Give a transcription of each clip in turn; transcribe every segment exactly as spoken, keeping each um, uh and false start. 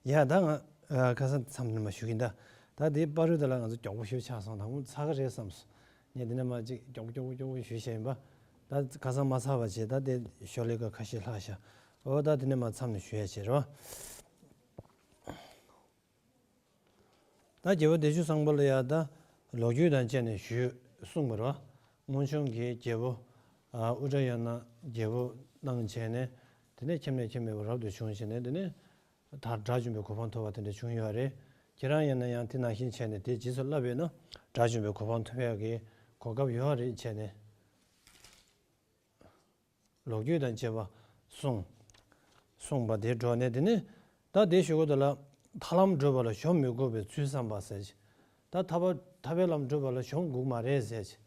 ཡ་ད་ང་ཨ་ཁ་སང་མཚམས་ནས་མ་ཞུ་གིན་ད། ད་དེ་པ་རུ་དེ་ལ་ང་ཚོ་མགྱོགས་པོ་ཞུ་ཆགས་སོང་། དང་པོ་ཚར་གི་རེད་བསམས་སོང་། ངས་དེ་ནས་མ་ཅིག་མགྱོགས་པོ་མགྱོགས་པོ་མགྱོགས་པོ་ཞུས་བཞག་ཡིན་པ། ད་ཁ་སང་མ་ཚར་བ་བྱས། ད་དེ་ཞོར་ལས་ཀ་ཁ་ཤས་ལྷག་ཤག་འོ་ད་དེ་ནས་མ་མཚམས་ནས་ཞུ་ཡ་བྱེད་རོགས། ད་རྒྱལ་པོ་བདེ་སྤྱོད་བཟང་པོ་ལ་ཡ་ད་ལོ་རྒྱུས་དང་བཅས་ནས་ཞུས་གསུངས་པ་རེད་བ། སྔོན་བྱུང་གི་རྒྱལ་པོ་ཨ་ཨུ་ཏྲ་ཡ་ན་རྒྱལ་པོ་གནང་བྱས་ནས། དེ་ནས་ཁྱིམ་ནས་ཁྱིམ་མེད་པར་རབ་ཏུ་བྱུང་བྱས་ནས། དེ་ནས་ད་དགྲ་བཅོམ་པའི་གོ་འཕང་ཐོབ་པ་དེ་འདྲ་བྱུང་ཡོད་རེད། ཁྱེད་རང་ཡིན་ན་ཡང་དེ་ནང་བཞིན་བྱས་ནས་དེ་རྗེས་སུ་བསླབས་པས་ན་དགྲ་བཅོམ་པའི་གོ་འཕང་ཐོབ་ཡག་གི་གོ་སྐབས་ཡོད་རེད་བྱས་ནས། ལོ་རྒྱུས་དང་བཅས་པ་གསུངས། གསུངས་པ་དེ་འགྲོ་ནས། དེ་ནས་ད་དེ་ཞུ་གི་འདུག་ལ། ཐར་ལམ་བསྒྲུབ་པ་ལ་གཞོམ་མི་དགོས་པའི་ཚུལ་བསམ་པ་ཟེར་གྱི། ད་ཐར་པ་ཐར་པའི་ལམ་བསྒྲུབ་པ་ལ་གཞོམ་དགོས་མ་རེད་ཟེར་གྱི།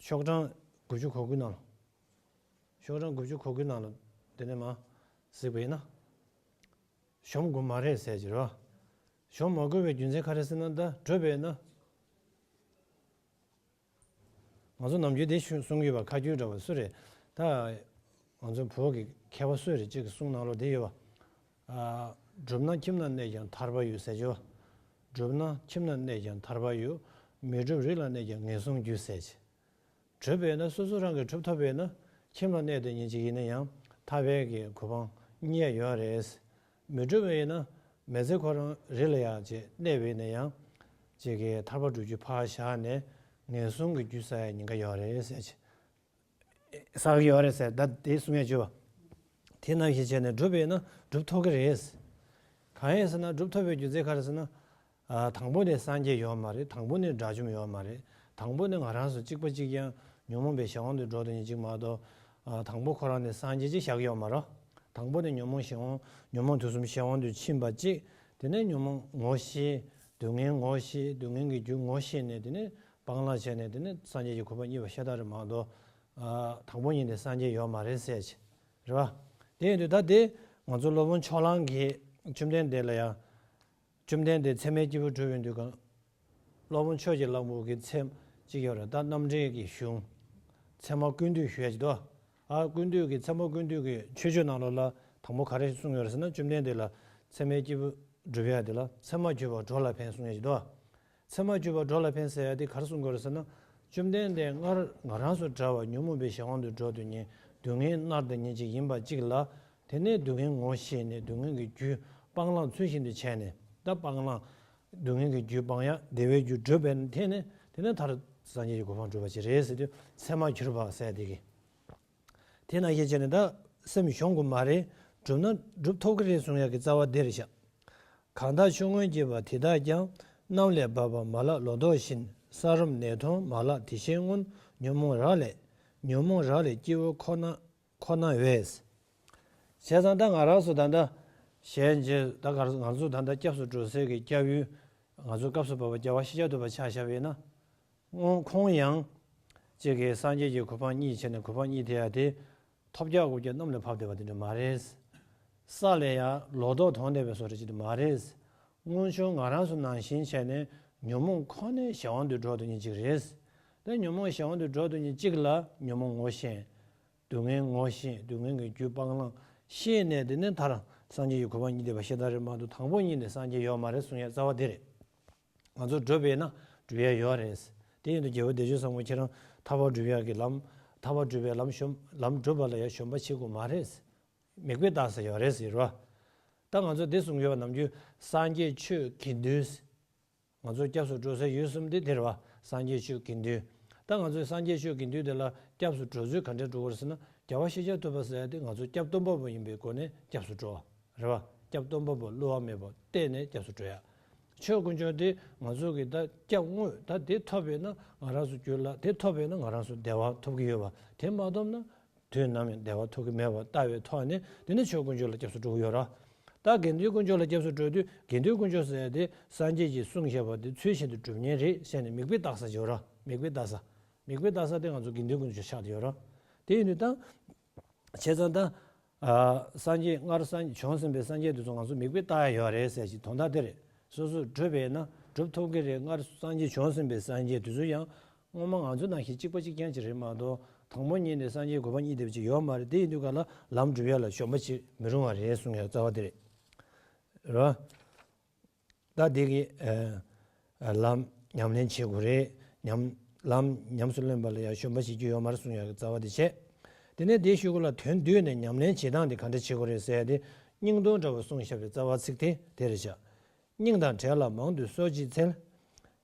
ཤོག་གྲངས་དགུ་བཅུ་གོ་དགུ་ནང་ལ། ཤོག་གྲངས་དགུ་བཅུ་གོ་དགུ་ནང་ལ་དེ་ནས་མ་གཟིགས་པ་ཡིན་ན། གཞོམ་དགོས་མ་རེད་ཟེར་གྱི་རེད་བ། གཞོམ་མ་དགོས་པའི་རྒྱུ་མཚན་ག་རེ་ཟེར་ན། ད་བསྒྲུབས་པས་ན། ང་ཚོ་ནམ་རྒྱུན་དེ་ཞུ་གསུང་གི་ཡོད་པ། ཁ་རྒྱུན་འདྲ་བ་སུ་རེད། ད་ང་ཚོ་བོད་ཀྱི་མཁས་པ་སུ་རེད་ཅིག་གི་གསུང་ནང་ལོགས་དེ་ཡོད་པ། ཨ། བསྒྲུབས་ན་ཁྱིམ་ན་གནས་ཀྱང་ཐར་པ་ཡོད་ཟེར་གྱི་ཡོད། བསྒྲུབས་ན་ཁྱིམ་ན་གནས་ཀྱང་ཐར་པ་ཡོད། མི་བསྒྲུབས་རི་ལ་གནས་ཀྱང་ངན་སོང་རྒྱུ་ཟེར་གྱི། བསྒྲུབས་པས་ན། སོ་སོ་རང་གིས་གྲུབ་ཐོབ་པས་ན། ཁྱིམ་ལ་གནས་དེ་ཉིད་ཅིག་ཡིན་ན་ཡང་ཐར་པའི་གི་གོ་འཕང་རྙེད་ཡོད་རེད། མི་བསྒྲུབས་པ་ཡིན་ན། མི་ཚེ་ཁོ་རང་རི་ལ་ཡ་ཅིག་གནས་པ་ཡིན་ན་ཡང་། ཅིག་གི་ཐར་པ་སྒྲུབ་རྒྱུ་ཕར་བཞག་ནས་ངན་སོང་གི་རྒྱུ་བསགས་ཡ་ཉེན་ཁ་ཡོད་རེད་ཟེར་གྱི། བསགས་ཀྱི་ཡོད་རེད་ཟེར། ད་དེ་གསུང་ཡ་བྱོས་པ། དེ་ནང་བཞིན་བྱས་ནས་བསྒྲུབས་པས་ན་སྒྲུབ་ཐུབ་ཀྱི་རེད། གང་ཡིན་ཟེར་ན། སྒྲུབ་ཐུབ་པའི་རྒྱུ་མཚན་ག་རེ་ཟེར་ན། ཨ། དང་པོ་ནི་སངས་རྒྱས་ཡོད་མ་རེད། དང་པོ་ནི་དགྲ་བཅོམ་ཡོད་མ་རེད། དང་པོ་ནི་ང་རང་ཚོ་གཅིག་པ་གཅིག་རྐྱང་ཉོན་མོངས་པའི་གཞན་དབང་དུ་འགྲོ་དོན་ཉིད་གཅིག་མ་གཏོགས། ཨ། དང་པོ་ཁོ་རང་ནི་སངས་རྒྱས་ཅིག་བཞག་ཡོད་མ་རེད། དང་པོ་ནི་ཉོན་མོངས་གཞན་དབང་། ཉོན་མོངས་དུག་གསུམ་གཞན་དབང་དུ་ཕྱིན་པ་གཅིག་དེ་ནས་ཉོན་མོངས་ངོ་ཤེས། སྡུག་བསྔལ་ངོ་ཤེས། སྡུག་བསྔལ་གྱི་རྒྱུ་ངོ་ཤེས་ནས། དེ་ནས་སྤང་བླང་བྱས་ནས། དེ་ནས་སངས་རྒྱས་ཀྱི་གོ་འཕང་བརྙེས་པ་ཤ་སྟག་རེད་མ་གཏོགས། ཨ། དང་པོ་ཉིད་ནས་སངས་རྒྱས་ཡོད་མ་རེད་ཟེར་གྱི། རེད་བ། དེ་ཡིན་དུས་ད་དེ་ང་ཚོ་སློབ་དཔོན་ཕྱོགས་གླང་གིས་བཅོམ་ལྡན་འདས་ལ་ཡང་། བཅོམ་ལྡན་འདས་མཚན་མའི་སྐྱེས་བུ་བསྒྲུབས་པའི་དུས་གང་། སློབ་དཔོན་ཕྱོགས་ཀྱི་གླང་པོ་གི་མཚན་གཅིག་ཡོད་རེད། ད་རྣམ་འགྲེལ་གྱི་གཞུང་། ཚད་མ་ཀུན་བཏུས་ཞུ་ཡ་ཅིག་འདུག་ཨ། ཀུན་བཏུས་ཀྱི། ཚད་མ་ཀུན་བཏུས་ཀྱི་མཆོད་བརྗོད་ནང་ལོགས་ལ་དང་པོ་ག་རེ་གསུངས་ཡོད་རེད་ཟེར་ན། བཅོམ་ལྡན་འདས་ལ་མཚན་མའི་སྐྱེས་བུ་བསྒྲུབ་ཡ་དེ་ལ་མཚན་མ་གྱུར་པ་འགྲོ་ལ་ཕན་གསུང་ཡ་ཅིག་འདུག་ཨ། མཚན་མ་གྱུར་པ་འགྲོ་ལ་ཕན་ཟེར་ཡ་དེ་ག་རེ་གསུང་དགོས་རེད་ཟེར་ན། བཅོམ་ལྡན་འདས་སྔར་ང་རང་ཚོ་འདྲ་བ་ཉོན་མོངས་པའི་གཞན་དབང་དུ་འགྲོ་དོན་ཉིད། སྡུག་བསྔལ་མནར་དོན་ཉིད་ཅིག་ཡིན་པ་གཅིག་ལ། དེ་ནས་སྡུག་བསྔལ་ངོ་ཤེས་ནས་སྡུག་བསྔལ་གྱི་རྒྱུ་སྤང་བླང་ཚུལ་བཞིན་དུ་བྱས་ནས། ད་སྤང་བླང་། སྡུག་བསྔལ་གྱི་རྒྱུ་སྤང་ཡ། བདེ་བའི་རྒྱུ་སྒྲུབ་པའི་ཐད་ནས། དེ་ནས་མཐར་སངས་རྒྱས་ཀྱི་གོ་འཕང་སྒྲུབ་པ་ཅིག་རེད་ཟེར་དུས། མཚན་མ་གྱུར་པ་ཟེར་དེ་གི། དེ་ནང་བཞིན་བྱས་ནས་ད་སེམས་གཞོམ་དགོས་མ་རེད། བསྒྲུབས་ན་སྒྲུབ་ཐུབ་ཀྱི་རེད་གསུང་ཡ་གི་རྩ་བ་དེ་རེད་ཤག་གང་དག་ཆུ་སྔོན་སྐྱེས་པ་དེ་དག་ཀྱང་། གནམ་ལས་འབབ་པ་མ་ལགས་ལོ་ཏོག་བཞིན། ས་རུམ་ནས་མཐོང་མ་ལགས་དེ་བཞིན་སྔོན། ཉོན་མོངས་རག་ལས། ཉོན་མོངས་རག་ལས་སྐྱེ་བོ་ཁོ་ན། ཁོ་ན་བས། བྱས་ཙང་ད་ང་རང་ཚོ་ད་ལྟ་གཞན་གྱི། ད་ག་རེ། ང་ཚོ་ད་ལྟ་སྐྱབས་སུ་འགྲོ་སའི་གི་སྐྱབས་ཡུལ། ང་ཚོ་སྐབས་སུ་བབ་པ་རྒྱལ་བ་ཤཱཀྱ་ཐུབ་པ་ཆ་བཞག་པ་ཡིན་ན། ཁོང་། ཁོང་ཡང་ཅིག་གི་སངས་རྒྱས་ཀྱི་གོ་འཕང་བརྙེས་བྱས་ནས། གོ་འཕང་བརྙེས་བསྡད་ཡ་དེ་ཐོབ་རྒྱག་དགོས་རྒྱག་གནམ་ལས་བབས་བསྡད་པ་དེ་འདྲ་མ་རེད། ས་ལས་ཡར་ལོ་ཏོག་དོང་བསྡད་པའི་བཟོ་འདྲ་ཅིག་དེ་མ་རེད། སྔོན་བྱུང་ང་རང་ཚོ་ནང་བཞིན་བྱས་ནས་ཉོན་མོངས་ཁོ་ནའི་གཞན་དབང་དུ་འགྲོ་དོན་ཉིད་ཅིག་རེད། ད་ཉོན་མོངས་གཞན་དབང་དུ་འགྲོ་དོན་ཉིད་ཅིག་ལ་ཉོན་མོངས་ངོ་ཤེས། སྡུག་བསྔལ་ངོ་ཤེས། སྡུག་བསྔལ་གྱི་རྒྱུ་སྤང་བླང་ཤེས་ནས། དེ་ནས་མཐར་སངས་རྒྱས་ཀྱི་གོ་འཕང་བརྙེས་བསྡད་པ་ཤ་སྟག་རེད་མ་གཏོགས། དང་པོ་ཉིད་ནས་སངས་རྒྱས་ཡོད་མ་རེད་གསུང་ཡ་རྩ་བ་དེ་རེད། ང་ཚོ་བསྒྲུབས་པས་ན་སྒྲུབ་ཡ་ཡོད་རེད། དེ་ཡིན་དུས་རྒྱལ་བ་བདེ་སྤྱོད་བཟང་པོ་ཁྱེད་རང་ཐར་པ་སྒྲུབ་ཡ་གི་ལམ། ཐར་པ་སྒྲུབ་པའི་ལམ་གཞོམ། ལམ་སྒྲུབ་པ་ལ་ཡ་གཞོམ་པ་བྱེད་དགོས་མ་རེད། མིག་དཔེ་ལྟ་ས་ཡོད་རེད་ཟེར་བ། ད་ང་ཚོ་འདི་གསུང་ཡོད་པ་ནམ་རྒྱུན་སངས་རྒྱས་ཆོས་དགེ་འདུན། ང་ཚོ་སྐྱབས་སུ་འགྲོ་ས་ཡུལ་གསུམ་དེ་དེ་རེད་བ། སངས་རྒྱས་ཆོས་དགེ་འདུན། ད་ང་ཚོའི་སངས་རྒྱས་ཆོས་དགེ་འདུན་དེ་ལ་སྐྱབས་སུ་འགྲོ་ཚུལ་ག་འདྲས་འགྲོ་དགོས་རེད་ཟེར་ན། རྒྱལ་བ་ཤཱཀྱ་ཐུབ་པ་ཟེར་ཡ་དེ་ང་ཚོ་སྐྱབས་སྟོན་པ་པོ་ཡིན་པའི་སྒོ་ནས་སྐྱབས་སུ་འགྲོ་བ་རེད་བ། སྐྱབས་སྟོན་པ་པོ་བསླུ་བ་མེད་པ་བསྟེན་ནས་སྐྱབས་སུ་འགྲོ་ཡ། ཆོས་དཀོན་མཆོག་དེ་ང་ཚོ་གི་ད་སྐྱབས་དངོས། ད་དེ་ཐོབ་པས་ན་ང་རང་ཚོ་རྒྱུད་ལ། དེ་ཐོབ་པས་ན་ང་རང་ཚོ་བདེ་བ་ཐོབ་ཀྱི་ཡོད་པ། དེ་མ་ཐོབ་ན་དུས་ནམ་ཡང་བདེ་བ་ཐོབ་ཀྱི་མེད་པ་ལྟ་བའི་ཐོག་ནས། དེ་ནི་ཆོས་དཀོན་མཆོག་ལ་སྐྱབས་སུ་འགྲོ་གི་ཡོད་ར། ད་དགེ་འདུན་དཀོན་མཆོག་ལ་སྐྱབས་སུ་འགྲོ་དུས། དགེ་འདུན་དཀོན་མཆོག་ཟེར་ཡ་དེ་སངས་རྒྱས་ཀྱིས་གསུངས་བཞག་པ་དེ་ཚུལ་བཞིན་དུ་སྒྲུབ་མཁན་རེད་ཟེར་ནས་མིག་དཔེ་ལྟ་ས་ཡོད་ར། མིག་དཔེ་ལྟ་ས། མིག་དཔེ་ལྟ་ས་དེ་ང་ཚོ་དགེ་འདུན་དཀོན་མཆོག་ཆགས་བསྡད་ཡོད་ར། དེ་ཡིན་དུས་ད་བྱས་ཙང་ད། ཨ། སངས་རྒྱས། སྔར་སངས་བྱོན་ཟིན་པའི་སངས་རྒྱས་དེ་ཚོ་ང་ཚོ་མིག་དཔེ་ལྟ་ཡ་ཡོད་རེད་ཟེར་གྱི་དོན་དག་དེ་རེད། སོ་སོས་བསྒྲུབས་པས་ན་སྒྲུབ་ཐུབ་ཀྱི་རེད། སྔར་སངས་རྒྱས་བྱོན་ཟིན་པའི་སངས་རྒྱས་དེ་ཚོ་ཡང་སྔོན་མ་ང་ཚོ་ནང་བཞིན་གཅིག་པ་གཅིག་རྐྱང་ཅིག་རེད་མ་གཏོགས། དང་པོ་ཉིད་ནས་སངས་རྒྱས་གོ་འཕང་བརྙེས་བསྡད་པ་ཅིག་ཡོད་མ་རེད། དེ་ཡིན་དུས་ག་ལ་ལམ་སྒྲུབ་ཡ་ལ་གཞོམ་པ་བྱེད་མི་རུང་བ་རེད་གསུང་ཡ་རྩ་བ་དེ་རེད། རེད་བ། ད་དེ་གི་ཨ་ལམ་ཉམས་ལེན་བྱེད་དགོས་རེད། ཉམས་ལམ་ཉམས་སུ་ལེན་པ་ལ་ཡང་ཞོན་པ་བྱེད་རྒྱུ་ཡོད་མ་རེད་གསུང་ཡག་གི་རྩ་བ་དེ་བྱས། དེ་ནས་དེའི་གཞུག་གུ་ལ་དོན་བསྡུས་ནས་ཉམས་ལེན་བྱེད་སྟངས་དེ་ག་འདྲ་བྱེད་དགོས་རེད་ཟེར་ཡ་དེ་སྙིང་དོན་འདྲ་བོ་གསུངས་བཞག་པའི་རྩ་བ་ཚིག་དེ་དེ་རེད་བཞག་སྙིང་དང་བྲལ་ལ་མང་དུ་གསོལ་ཅི་འཚལ།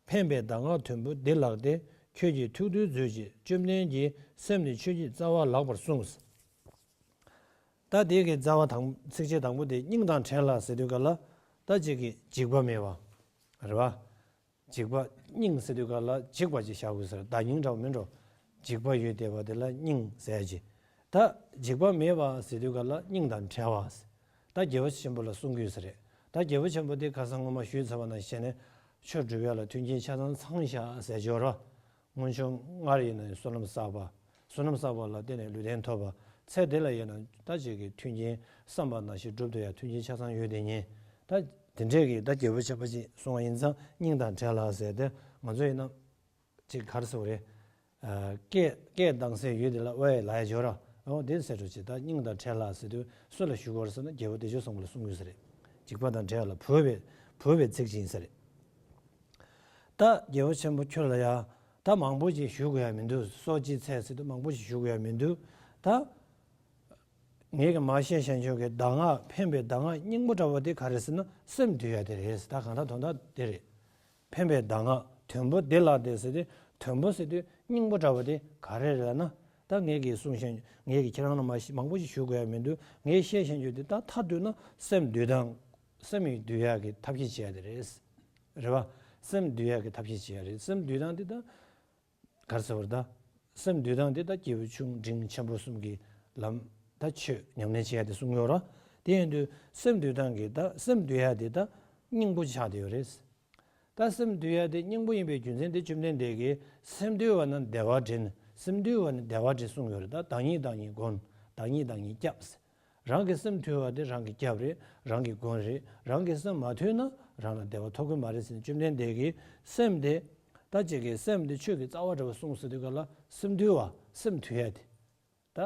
ཕན་པའི་གདམས་ངག་དོན་པོ་འདི་ལགས་ཏེ། ཁྱོད་ཀྱིས་ཐུགས་མཐུན་མཛོད་ཅིག་བཅོམ་ལྡན་གྱིས་སེམས་ནི་ཆོས་ཀྱི་རྩ་བ་ལགས་པར་གསུངས། ད་དེ་གི་རྩ་བ་དང་ཚིགས་བཅད་དང་པོ་དེ་སྙིང་དང་བྲལ་ལ་ཟེར་དུས་ག་ལ་ད་ཅིག་གི་འཇིགས་པ་མེད་པ་རེད་བ། འཇིགས་པ་སྙིང་ཟེར་དུས་ག་ལ་འཇིགས་པ་ཅིག་བཞག་དགོས་ཟེར་བརྡ་རྙིང་འདྲ་བོ་མིན་འགྲོ། འཇིགས་པ་ཡོད་བསྡད་པ་དེ་ལ་སྙིང་ཟེར་ཡ་ཅིག་ད་འཇིགས་པ་མེད་པ་ཟེར་དུས་ག་ལ་སྙིང་དང་བྲལ་བ་ཟེར། ད་རྒྱལ་བ་ཆེན་པོ་ལ་གསུང་གི་ཡོད་ས་རེད། ད་རྒྱལ་བ་ཆེན་པོ་དེ་ཁ་སང་སྔོན་མ་ཞུས་ཚར་བ་ནང་བཞིན་བྱས་ནས་ཆོས་སྒྲུབ་ཡ་ལ་མཐུན་རྐྱེན་ཆ་ཚང་ཚང་བཞག་ཟེར་གྱི་ཡོད་རེད་བ། སྔོན་བྱུང་སྔར་ཡིན་ན་བསོད་ནམས་བསགས་པ། བསོད་ནམས་བསགས་པ་ལ་བརྟེན་ནས་ལུས་རྟེན་ཐོབ་པ། ཚེ་འདི་ལ་ཡིན་ན་ད་ཅིག་གི་མཐུན་རྐྱེན་བསམ་པ་ནང་བཞིན་སྒྲུབ་ཐུབ་ཡ་མཐུན་རྐྱེན་ཆ་ཚང་ཡོད་དེ་ཉིན། ད་དེ་འདྲས་ཀྱི་ད་རྒྱལ་པོ་ཆེན་པོ་ཅིག་གསུང་བ་ཡིན་ཙང་སྙིང་དང་བྲལ་ལ་ཟེར་ཏེ་ང་ཚོ་ཡིན་ན་ཅིག་ག་རེ་ཟེར་དགོས་རེད། ཨ་སྐད་སྐད་བཏང་སའི་ཡུལ་དེ་ལ་ཝའི་ལ་ཡ་སྦྱོར་ར། འོ་དེ་ཟེར་འགྲོ་ཅིག་ད་སྙིང་དང་བྲལ་ལ་ཟེར་དུས་སུ་ལ་ཞུ་དགོས་རེད་ཟེར་ན་རྒྱལ་པོ་བདེ་མཆོག་སྲུང་མ་ལ་གསུང་གི་ཡོད་ས་རེད། འཇིགས་པ་དང་བྲལ་ལ་བོས་པའི་བོས་པའི་ཚིག་ཅིག་ཡིན་ས་རེད། ད་རྒྱལ་པོ་ཆེན་པོ་ཁྱོད་ལ་ཡ་ད་མང་པོ་ཅིག་ཞུ་དགོས་ཡ་མི་འདུག་གསོལ་ཅི་འཚལ་ཟེར་དུས་མང་པོ་ཞིག་ཞུ་དགོས་ཡ་མི་འདུག་ད་ངེད་ཀྱི་མ་ཤེས་ཤན་ཆོས་ཀྱི་གདམས་ངག་ཕན་པའི་གདམས་ངག་སྙིང་པོ་འདྲ་བོ་དེ་ག་རེ་ཟེར་ན་སེམས་འདུལ་ཡ་དེ་རེད། ད་གང་ལྟར་དོན་དག་དེ་རེད། ཕན་པའི་གདམས་ངག་དོན་པོ་འདི་ལགས་ཏེ་ཟེར་ཏེ། དོན་པོ་ཟེར་དུས་སྙིང་པོ་འདྲ་བོ་དེ་ག་རེ་རེད་ལབ་ན། ད་ངེད་ཀྱིས་གསུང་བཤད་ངེད་ཀྱིས་ཁྱེད་རང་ལ་མ་ཞུ་མང་པོ་ཞིག་ཞུ་དགོས་ཡ་མི་འདུག་ངས་བཤད་བཤད་རྒྱུ་དེ་ད་མཐའ་བསྡུས་ན་སེམས་འདུལ་སྟངས། སེམས་ཡིན་འདུལ་ཡག་གི་ཐབས་ཤེས་བྱེད་ཡ་དེ་རེད། རེད་བ། སེམས་འདུལ་ཡག་གི་ཐབས་ཤེས་བྱེད་ཡ་རེད། སེམས་འདུལ་སྟངས་དེ་ད་ག་རེ་ཟེར་བ་རེད་ད། སེམས་འདུལ་སྟངས་དེ་ད་སྐྱེས་བུ་ཆུང་འབྲིང་ཆེན་པོ་གསུམ་གྱི་ལམ་ད་ཆོས་ཉམས་ལེན་བྱེད་ཡ་དེ་གསུང་ཡོད་ར། དེ་ཡིན་དུས་སེམས་འདུལ་སྟངས་ཀྱི་ད་སེམས་འདུལ་ཡ་དེ་ད་སྙིང་པོ་ཆགས་བསྡད་ཡོད་རེད། ད་སེམས་འདུལ་ཡ་དེ་སྙིང་པོ་ཡིན་པའི་རྒྱུ་མཚན་དེ་བཅོམ་ལྡན་འདས་ཀྱིས་སེམས་འདུལ་བ་ན་བདེ་བ་འདྲེན། སེམས་འདུལ་བ་ན་བདེ་བ་འདྲེན་གསུངས་ཡོད་རེད། ད་བདག་ཉིད་བདག་ཉིད་མགོན། བདག་ཉིད་བདག་ཉིད་སྐྱབས། རང་གི་སེམས་འདུལ་བ་དེ་རང་གི་སྐྱབས་རེད། རང་གི་མགོན་རེད། རང་གི་སེམས་མ་འདུལ་ན་རང་ལ་བདེ་བ་ཐོབ་ཀྱི་མ་རེད་ཟེར་ནས་བཅོམ་ལྡན་འདས་ཀྱིས་སེམས་དེ་ད་ཅིག་གིས་སེམས་དེ་ཆོས་ཀྱི་རྩ་བ་འདྲ་བོ་གསུངས་ཟེར་དུས་ག་ལ་སེམས་འདུལ་བ་སེམས་འདུལ་ཡ་དེ། ད་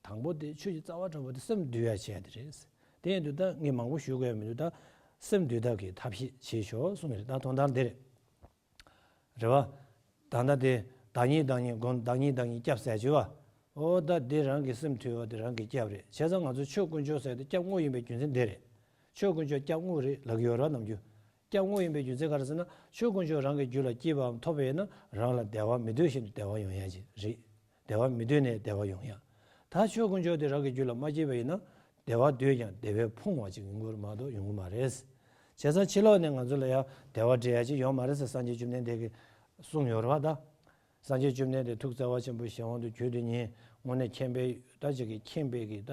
དང་པོ་དེ་ཆོས་ཀྱི་རྩ་བ་འདྲ་བོ་དེ་སེམས་འདུལ་ཡ་བྱས་དེ་རེད། དེ་ཡིན་དུས་ད་ངས་མང་པོ་ཞུ་དགོས་ཡ་མི་འདུག་ད་སེམས་འདུལ་ཐབས་ཀྱི་ཐབས་ཤེས་བྱེད་ཤོག་གསུངས་ཡོད་རེད། ད་དོན་དག་འདི་རེད། རེད་བ། ད་ལྟ་དེ་བདག་ཉིད་བདག་ཉིད་མགོན། བདག་ཉིད་བདག་ཉིད་སྐྱབས་ཟེར་བྱས་བ། ཨོ་ད་དེ་རང་གི་སེམས་འདུལ་བ་དེ་རང་གི་སྐྱབས་རེད། བྱས་ཙང་ང་ཚོ་ཆོས་དཀོན་མཆོག་ཟེར་དེ་སྐྱབས་དངོས་ཡིན་པའི་རྒྱུ་མཚན་དེ་རེད། ཆོས་དཀོན་མཆོག་སྐྱབས་དངོས་རེད་ལབ་ཀྱི་ཡོད་རེད་ནམ་རྒྱུན། སྐྱབས་དངོས་ཡིན་པའི་རྒྱུ་མཚན་ག་རེ་ཟེར་ན་ཆོས་དཀོན་མཆོག་རང་གི་རྒྱུད་ལ་སྐྱེས་པའམ་ཐོབ་པ་ཡིན་ན་རང་ལ་བདེ་བ་མི་འདོད་བཞིན་དུ་བདེ་བ་ཡོང་ཡ་ཅིག་རེད། བདེ་བ་མི་འདོད་ནས་བདེ་བ་ཡོང་ཡ། ད་ཆོས་དཀོན་མཆོག་དེ་རང་གི་རྒྱུད་ལ་མ་སྐྱེས་པ་ཡིན་ན་བདེ་བ་འདོད་ཀྱང་བདེ་བས་ཕོངས་པ་ཅིག་ཡོང་གི་རེད་མ་གཏོགས་ཡོང་གི་མ་རེད། བྱས་ཙང་ཕྱི་ལོགས་ནས་ང་ཚོ་ལ་ཡང་བདེ་བ་སྤྲད་ཡ་ཅིག་ཡོད་མ་རེད་ཟེར་སངས་རྒྱས་བཅོམ་ལྡན་འདས་ཀྱིས་གསུངས་ཡོད་རེད་བ་ད། སངས་རྒྱས་བཅོམ་ལྡན་འདས་ཐུགས་བརྩེ་བ་ཆེན་པོ་གཞན་དབང་དུ་གྱུར་དུས་ཉིན་དངོས་གནས་མཁྱེན་པའི་ད་ཅིག་གི་མཁྱེན་པའི་གི་ད་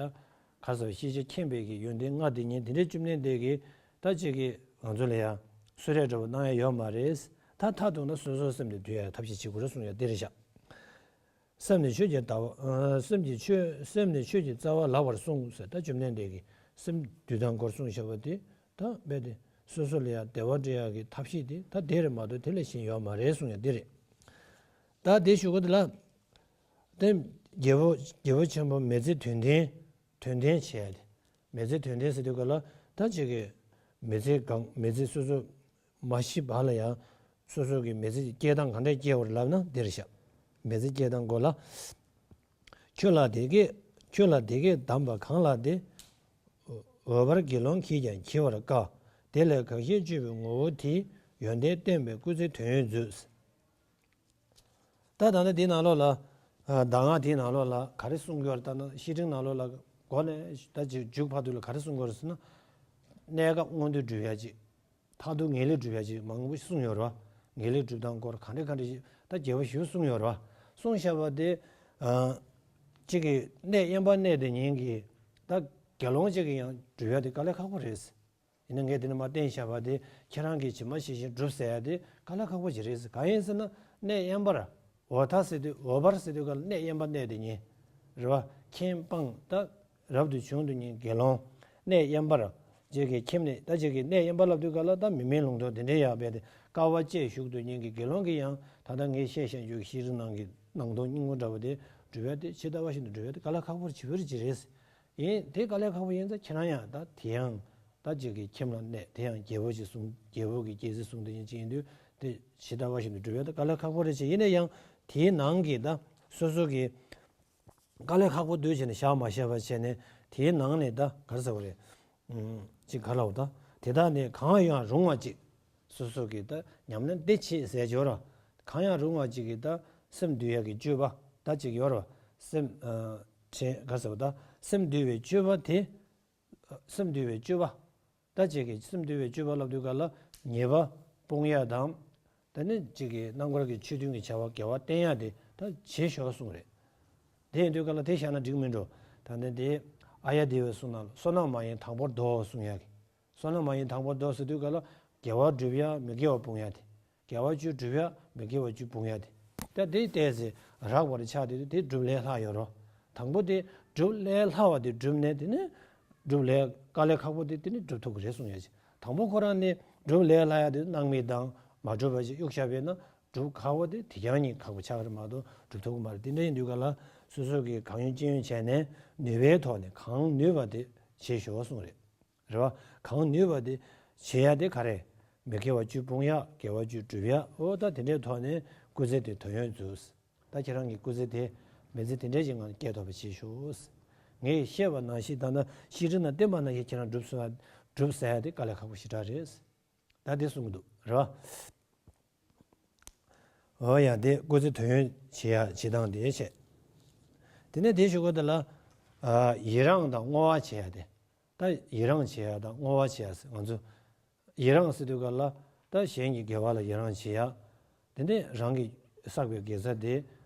ག་ཟེར་ཤེས་བྱ་མཁྱེན་པའི་གི་ཡོན་ཏན་མངའ་སྟེ་ཉིན་དེ་འདྲའི་བཅོམ་ལྡན་འདས་ཀྱིས་ད་ཅིག་གི་ང་ཚོ་ལ་ཡང་གསོལ་རས་འདྲ་བོ་གནང་ཡ་ཡོད་མ་རེད། ད་མཐའ་གཏུགས་ན་སོ་སོའི་སེམས་དེ་འདུལ་ཡ་ཐབས་ཤེས་བྱེད་དགོས་རེད་གསུངས་ཡ་དེ་རེད་ཤག་སེམས་ནི་ཆོས་ཀྱི་ལྟ་བ། སེམས་ཀྱི་ཆོས་སེམས་ནི་ཆོས་ཀྱི་རྩ་བ་ལགས་པར་གསུངས་ཟེར་ད་བཅོམ་ལྡན་འདས་ཀྱིས་སེམས་འདུལ་སྟངས་སྐོར་གསུངས་བཞག་པ་དེ་ད་རྦད་དེ་སོ་སོ་ལ་ཡང་བདེ་བ་སྤྲད་ཡག་གི་ཐབས་ཤེས་དེ་ད་དེ་རེད་མ་གཏོགས་དེ་ལས་གཞན་ཡོད་མ་རེད་གསུངས་ཡ་དེ་རེད། ད་དེ་ཞུ་གི་འདུག་ལ། དེ་རྒྱལ་པོ་རྒྱལ་པོ་ཆེན་པོ་མི་ཚེ་དོན་ལྡན་དོན་ལྡན་བྱས་ཏེ། མི་ཚེ་དོན་ལྡན་ཟེར་དུས་ག་ལ་ད་ཅིག་གི་མི་ཚེ་གང་མི་ཚེ་སོ་སོ་མ་ཤི་བར་ལ་ཡང་སོ་སོ་གི་མི་ཚེ་སྐྱེལ་སྟངས་གང་འདྲས་སྐྱེལ་བར་ལབ་ན་འདིར་བཞག་མི་ཚེ་སྐྱེལ་སྟངས་སྐོར་ལ། ཁྱོད་ལ་དེ་སྐད་ཁྱོད་ལ་དེ་སྐད་གདམས་པ་གང་ལགས་ཏེ། འོད་འབར་དགེ་སློང་གིས་ཀྱང་འཁྱིལ་བར་དཀའ། དེ་ལས་གང་ཞིག་སྤྱོད་པའི་ངོ་བོ་དེའི། ཡོན་ཏན་བསྟན་པས་སྐུ་ཚེ་དོན་ཡོད་མཛོད། ད་ད་ལྟ་དེའི་ནང་ལོགས་ལ། གདམས་ངག་དེའི་ནང་ལོགས་ལ་ག་རེ་གསུང་གི་ཡོད་རེད་ལྟ་ན་བཤེས་སྤྲིང་ནང་ལོགས་ལ་མགོ་ནས་ད་ཅིག་མཇུག་བར་དུ་ལ་ག་རེ་གསུང་གི་ཡོད་རེད་ཟེར་ན། གནས་སྐབས་མངོན་དུ་སྒྲུབ་ཡ་ཅིག་མཐར་ཐུག་ངེས་ལེགས་སྒྲུབ་ཡ་ཅིག་མང་པོ་ཞིག་གསུངས་ཡོད་རེད་བ། ངེས་ལེགས་སྒྲུབ་སྟངས་སྐོར་ག་འདྲ་ག་འདྲ་ཞིག་ད་རྒྱས་པ་ཞིག་གསུངས་ཡོད་རེད་བ། གསུངས་བཞག་པ་དེ། གཅིག་གིས་གནས་དབེན་པ་གནས་དེ་ཉིད་ཀྱི་ད་དགེ་སློང་གཅིག་གིས་ཡང་སྒྲུབ་ཡ་དེ་དཀའ་ལས་ཁག་པོ་རེད། ཡིན་ན་ངས་དེ་ནས་མར་བསྟན་བཞག་པ་དེ་ཁྱེད་རང་གིས་ཇི་མ་ཇི་བཞིན་སྒྲུབ་ཟེར་ཡ་དེ་དཀའ་ལས་ཁག་པོ་ཞིག་རེད། གང་ཡིན་ཟེར་ན་གནས་དབེན་པར་འོད་མཐའ་ཟེར་དུས་འོད་འབར་ཟེར་དུས་ག་ལ་གནས་དབེན་པ་གནས་དེ་ཉིད་རེད་བ། ཁྱིམ་སྤངས་ད་རབ་ཏུ་བྱུང་དུས་ཉིད་དགེ་སློང་གནས་དབེན་པར་རྗེ་གི་ཁྱིམ་ནས་ད་ཅིག་གི་གནས་དབེན་པ་ལབ་དུས་ག་ལ་ད་མི་མེད་ལུང་རྟོགས་དེ་འདྲའི་ཡག་པའི་དེ་དཀའ་བ་སྤྱད་བཞུགས་དུས་ཉིད་ཀྱི་དགེ་སློང་གིས་ཡང་ད་ལྟ་ངས་བཤད་བཤད་རྒྱུ་ཤེས་རིག་ནང་གི་ནང་དོན་སྙིང་པོ་འདྲ་བོ་དེ་སྒྲུབ་ཡ་དེ་ཇི་ལྟ་བ་བཞིན་དུ་སྒྲུབ་ཡ་དེ་དཀའ་ལས་ཁག་པོ་ཇི་བོར་ཇི་རེད། ཡིན་དེ་དཀའ་ལས་ཁག་པོ་ཡིན་ཙང་ཁྱེད་རང་ཡང་ད་དེ་ཡང་ ད་ཅིག་གི་ཁྱིམ་ལ་གནས། དེ་ཡང་རྒྱལ་པོ་ཅིག་བཟུང་། རྒྱལ་པོ་གི་སྐྱེ་ཚེ་བཟུང་། དེ་ཡིན་ཅིག་ཡིན་དུས་དེ་ཇི་ལྟ་བ་བཞིན་དུ་སྒྲུབ་ཡ་ད་དཀའ་ལས་ཁག་པོ་རེད་ཅེས། ཡིན་ན་ཡང་དེའི་ནང་གི་ད་སོ་སོ་གི་དཀའ་ལས་ཁག་པོ་འདུག་བྱས་ནས་བཞག་མ་བཞག་པ་བྱས་ནས། དེའི་ནང་ནས་ད་ག་རེ་ཟེར་བ་རེད། ཨུམ། ཅིག་ག་ལབ་ད། དེ་དག་ནི་གང་ཡང་རུང་བ་ཅིག་སོ་སོ་གི་ད་ཉམས་ལེན་འདི་བྱེད་ཟེར་ཡོད་ར། གང་ཡང་རུང་བ་ཅིག་གི་ད་སེམས་འདུལ་ཡག་གི་སྤྱོད་པ་ད་ཅིག་ཡོད་ར། སེམས། ཨ། དྲན། ག་རེ་ཟེར་བ་ད། སེམས་འདུལ་བའི་སྤྱོད་པ་དེ། སེམས་འདུལ་བའི་སྤྱོད་པ། ད་ཅིག་གི་སེམས་འདུལ་བའི་སྤྱོད་པ་ལབ་དུས་ག་ལ་ཉེས་པ་སྤོང་ཡ་དང་། ད་ནི་ཅིག་གི་རྣམ་དཀར་གྱི་ཆོས་མཐུན་གྱི་བྱ་བ་དགེ་བ་བསྟེན་ཡ་དེ་ད་བྱེད་ཤོག་གསུངས་རེད། དེ་ཡིན་དུས་ག་ལ་དེ་བཞག་ན་འགྲིག་མིན་འགྲོ། ད་ནི་དེ་ཨཱརྱ་དེ་བའི་གསུང་ནང་ལ་བསོད་ནམས་མ་ཡིན་དང་པོར་ལྡོག་གསུང་ཡ་གི། བསོད་ནམས་མ་ཡིན་དང་པོར་ལྡོག་ཟེར་དུས་ག་ལ་དགེ་བ་སྒྲུབ་ཡ་མི་དགེ་བ་སྤོང་ཡ་དེ། དགེ་བ་བཅུ་སྒྲུབ་ཡ་མི་དགེ་བ་བཅུ་སྤོང་ཡ་དེ། ད་དེ་ཏོག་ཙམ་རགས་པར་ཆགས་དེ་དེ་སྒྲུབ་ལས་སླ་ཡོད་རོ། དང་པོ་དེ་སྒྲུབ་ལས་སླ་བ་དེ་བསྒྲུབས་ནས་དེ་ནི་སྒྲུབ་ལས་དཀའ་ལས་ཁག་པོ་དེ་དེ་ནི་སྒྲུབ་ཐུབ་ཀྱི་རེད་གསུང་ཡ་ཅིག་དང་པོ་ཁོ་རང་ནི་སྒྲུབ་ལས་སླ་ཡ་དེ་སྣང་མེད་དང་མ་གྲུབ་པ་ཞིག་གཡུག་བཞག་པས་ན། སྒྲུབ་ཁག་པོ་དེ་དེ་རྐྱང་གཉིས་ཁག་པོ་ཆགས་ཀྱི་རེད་མ་གཏོགས་སྒྲུབ་ཐུབ་ཀྱི་མ་རེད། དེ་འདྲ་ཡིན་དུས་ག་ལ་སོ་སོ་གིས་གང་ཡོང་ཅི་ཡོང་བྱས་ནས་ནུས་པའི་ཐོག་ནས་གང་ནུས་པ་དེ་བྱེད་ཤོག་གསུངས་རེད། རེད་བ། གང་ནུས་པ་དེ་བྱེད་ཡ་དེ་ག་རེ། མི་དགེ་བ་བཅུ་སྤོང་ཡ། དགེ་བ་བཅུ་སྒྲུབ་ཡ། འོ་ད་དེ་འདྲའི་ཐོག་ནས་སྐུ་ཚེ་དེ་དོན་ཡོད་འཛུགས། ད་ཁྱེད་རང་གི་སྐུ་ཚེ་དེ་མི་ཚེ་དེ་འདྲའི་ཞིག་ངང་སྐྱེལ་ཐུབ་པ་བྱེད་ཤོག་ངས་བཤད་པ་ནང་བཞིན་ད་ལྟ་བཤད་རིམ་ནང་བསྟན་པ་ནང་བཞིན་ཁྱེད་རང་སྒྲུབ་ས་སྒྲུབ་ཟེར་ཡ་དེ་དཀའ་ལས་ཁག་པོ་ཞེ་དྲག་རེད། ད་དེ་གསུང་གི་འདུག་རེད་བ། འོ་ཡ། དེ་སྐུ་ཚེ་དོན་ཡོད་བྱེད་ཡ་བྱེད་སྟངས་དེ་བྱས། དེ་ནས་དེ་ཞུ་གོ་དེ་ལ། ཨ། ཡི་རང་དང་བསྔོ་བ་བྱེད་ཡ་དེ། ད་ཡི་རང་བྱེད་ཡ་དང་བསྔོ་བ་བྱེད་ཡ་ཟེར། ང་ཚོ་ཡི་རང་ཟེར་དུས་ག་ལ་ད་གཞན་གྱི་དགེ་བ་ལ་ཡི་རང་བྱེད་ཡ། དེ་ནས་རང་གིས་བསགས་པའི་དགེ་རྩ་དེ་